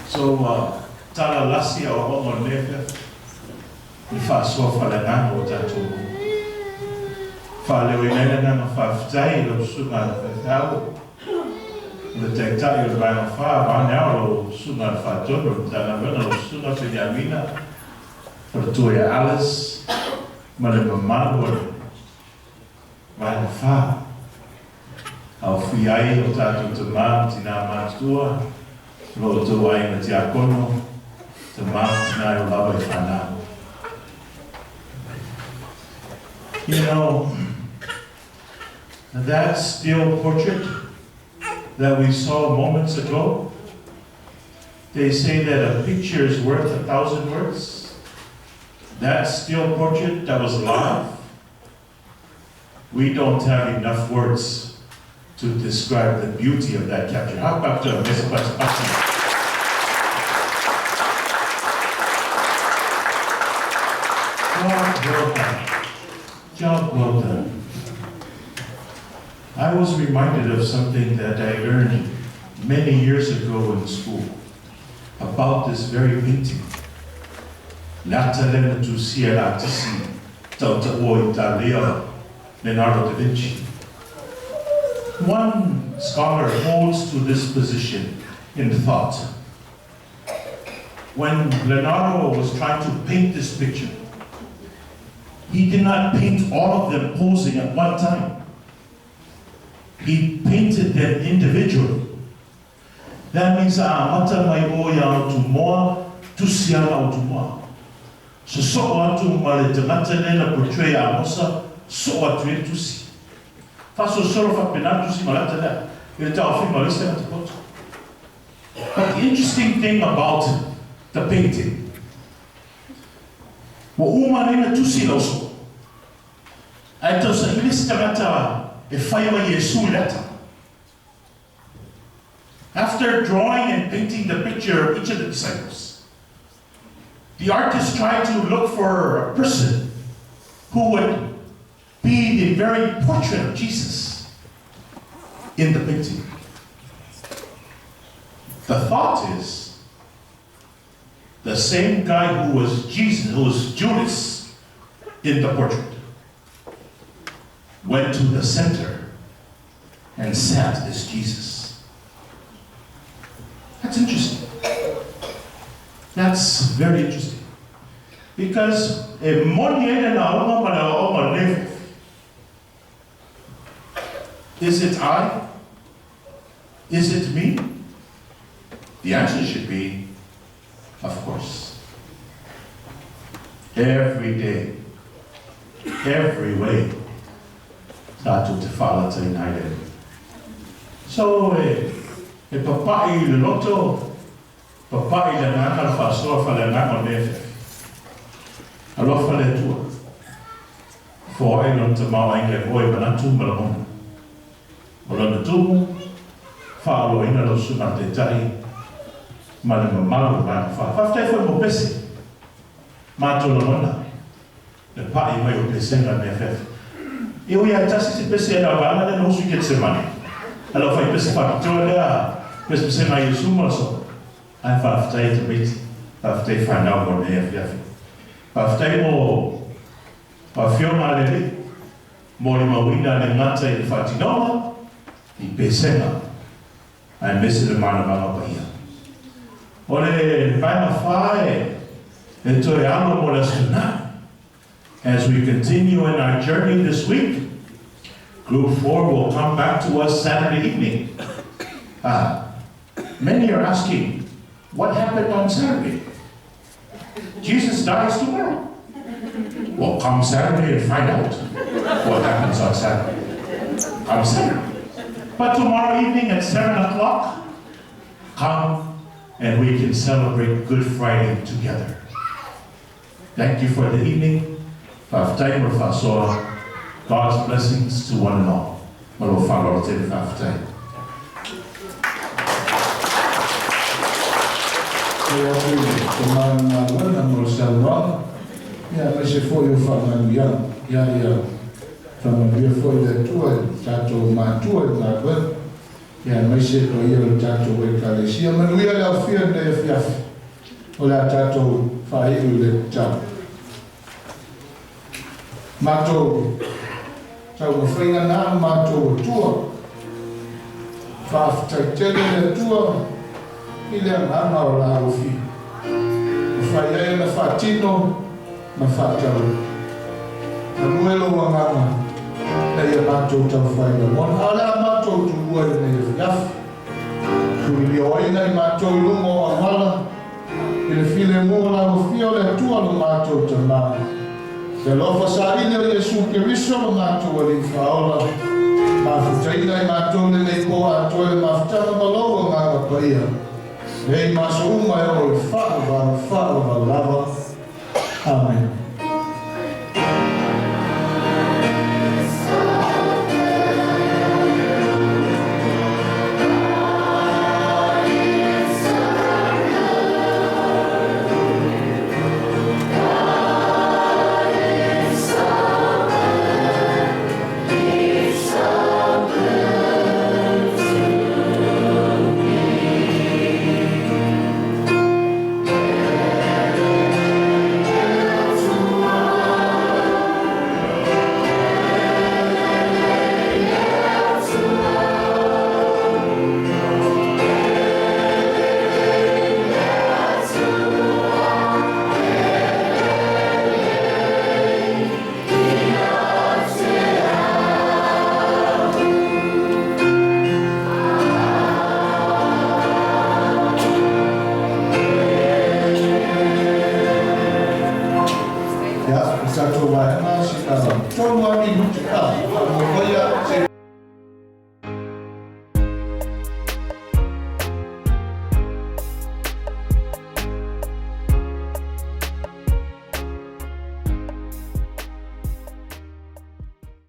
So, tala lasi aoaoga o lenei afiafi, le faasoa faaleagaga o tatou maua. Faaleoina ai le agaga faafetai i lau susuga a le faifeau, o le Taitai o le Vaega 4, vaeane ao lau susuga a le Faatonu o le Matagaluega, lau susuga Peniamina, faletua ia Alice, ma le mamalu o le Vaega 4. Aofia ai o tatou tama ma tinā matutua, lo outou aiga tiakono, tama ma tinā e o lava i fanau. You know, that still portrait that we saw moments ago, they say that a picture is worth 1,000 words. That still portrait that was live, we don't have enough words to describe the beauty of that capture. How about Miss Pati? Job well done. Job well done. I was reminded of something that I learned many years ago in school about this very painting. Le ata lea na tusia e le atisi tautaua o Italia, Leonardo da Vinci. One scholar holds to this position in thought. When Leonardo was trying to paint this picture, he did not paint all of them posing at one time. He painted them individually. That means a amata mai ʻoe iā Utumoa, tusi ana Utumoa. Sosoo atu ma le tagata lea na portray ia Amosa, sosoo atu i ai le tusi. Faasolosolo faapena le tusi ma le ata lea i le taofiga o le isi tagata poto. But the interesting thing about the painting, ua uma nei na tusi i lau soo. Ae tau saili se tagata e fai mai Iesu i le ata. After drawing and painting the picture of each of the disciples, the artist tried to look for a person who would be the very portrait of Jesus in the painting. The thought is, the same guy who was Jesus, who was Judas in the portrait, went to the center and sat as Jesus. That's interesting. That's very interesting. Because e moni ai le lauga ma le aoaoga o lenei afiafi. Is it I? Is it me? The answer should be, of course. Every day, every way, tatou te faalataina ai le Alii. So, e, e papai i le loto, papai i le agaga le faasoa faaleagaga o lenei afiafi. Alofa le Atua, foai Lona tamaoaiga e moe i manatu ma lagona. O lona tumu, faaoloaina lau susuga a le Taitai ma le mamalu o le Vaega 4. Faafetai foi mo pese. Matou lagona le pa'i mai o pesega i mea feafe. E ui lava e tasi se pese a lau vaega lea na usu i Ketsemane, a lau faipese faapitoa lea pesepesega a Iesu ma Lasolo. Ae faafetai e tamaiti, faafetai fanau mo lenei afiafi. Faafetai mo afioga a le Alii, molimauina le gata i le faatinoga i pesega aemaise le manavaga paia. O le vaega 4 e toe alo mo le Aso Toonai. As we continue in our journey this week, Group 4 will come back to us Saturday evening. Many are asking, what happened on Saturday? Jesus dies tomorrow. Well, come Saturday and find out what happens on Saturday. Come Saturday. But tomorrow evening at 7 o'clock, come and we can celebrate Good Friday together. Thank you for the evening. Fa'afetai mo le fa'asoa. God's blessings to one and all. Ma lou fa'aloalo tele fa'afetai. Faafetai atu i le tama o le galuega mo le saunoaga, ia aemaise foi o faamanuiaga. Ia ia faamanuia foi le Atua i le tatou matua i le galuega, ia aemaise le paia o le tatou Ekalesia. Manuia le aofia i lenei afiafi. O le a tatou faaiu i le tatalo. Matou taumafaiga na matou Atua. Faafetai tele le Atua i le agaga o la ua Mafai ai ona faatino ma faataunuu. Manuia lou agaga ina ia matou taufai lagona, a o le a matou tuua i lenei afiafi. Tulilioina i matou i luga o auala, i le filemu o le alofia o le Atua lo matou Tama. Le alofa saili o Iesu Keriso lo matou Alii Faaola, mafutaina i matou lenei po atoa i le mafutaga ma lou Agaga Paia, nei ma aso uma e oo i le faavavau faavavau lava. Amene. Ia, le tatou vaega sina tolu lava minute a faamoemoe.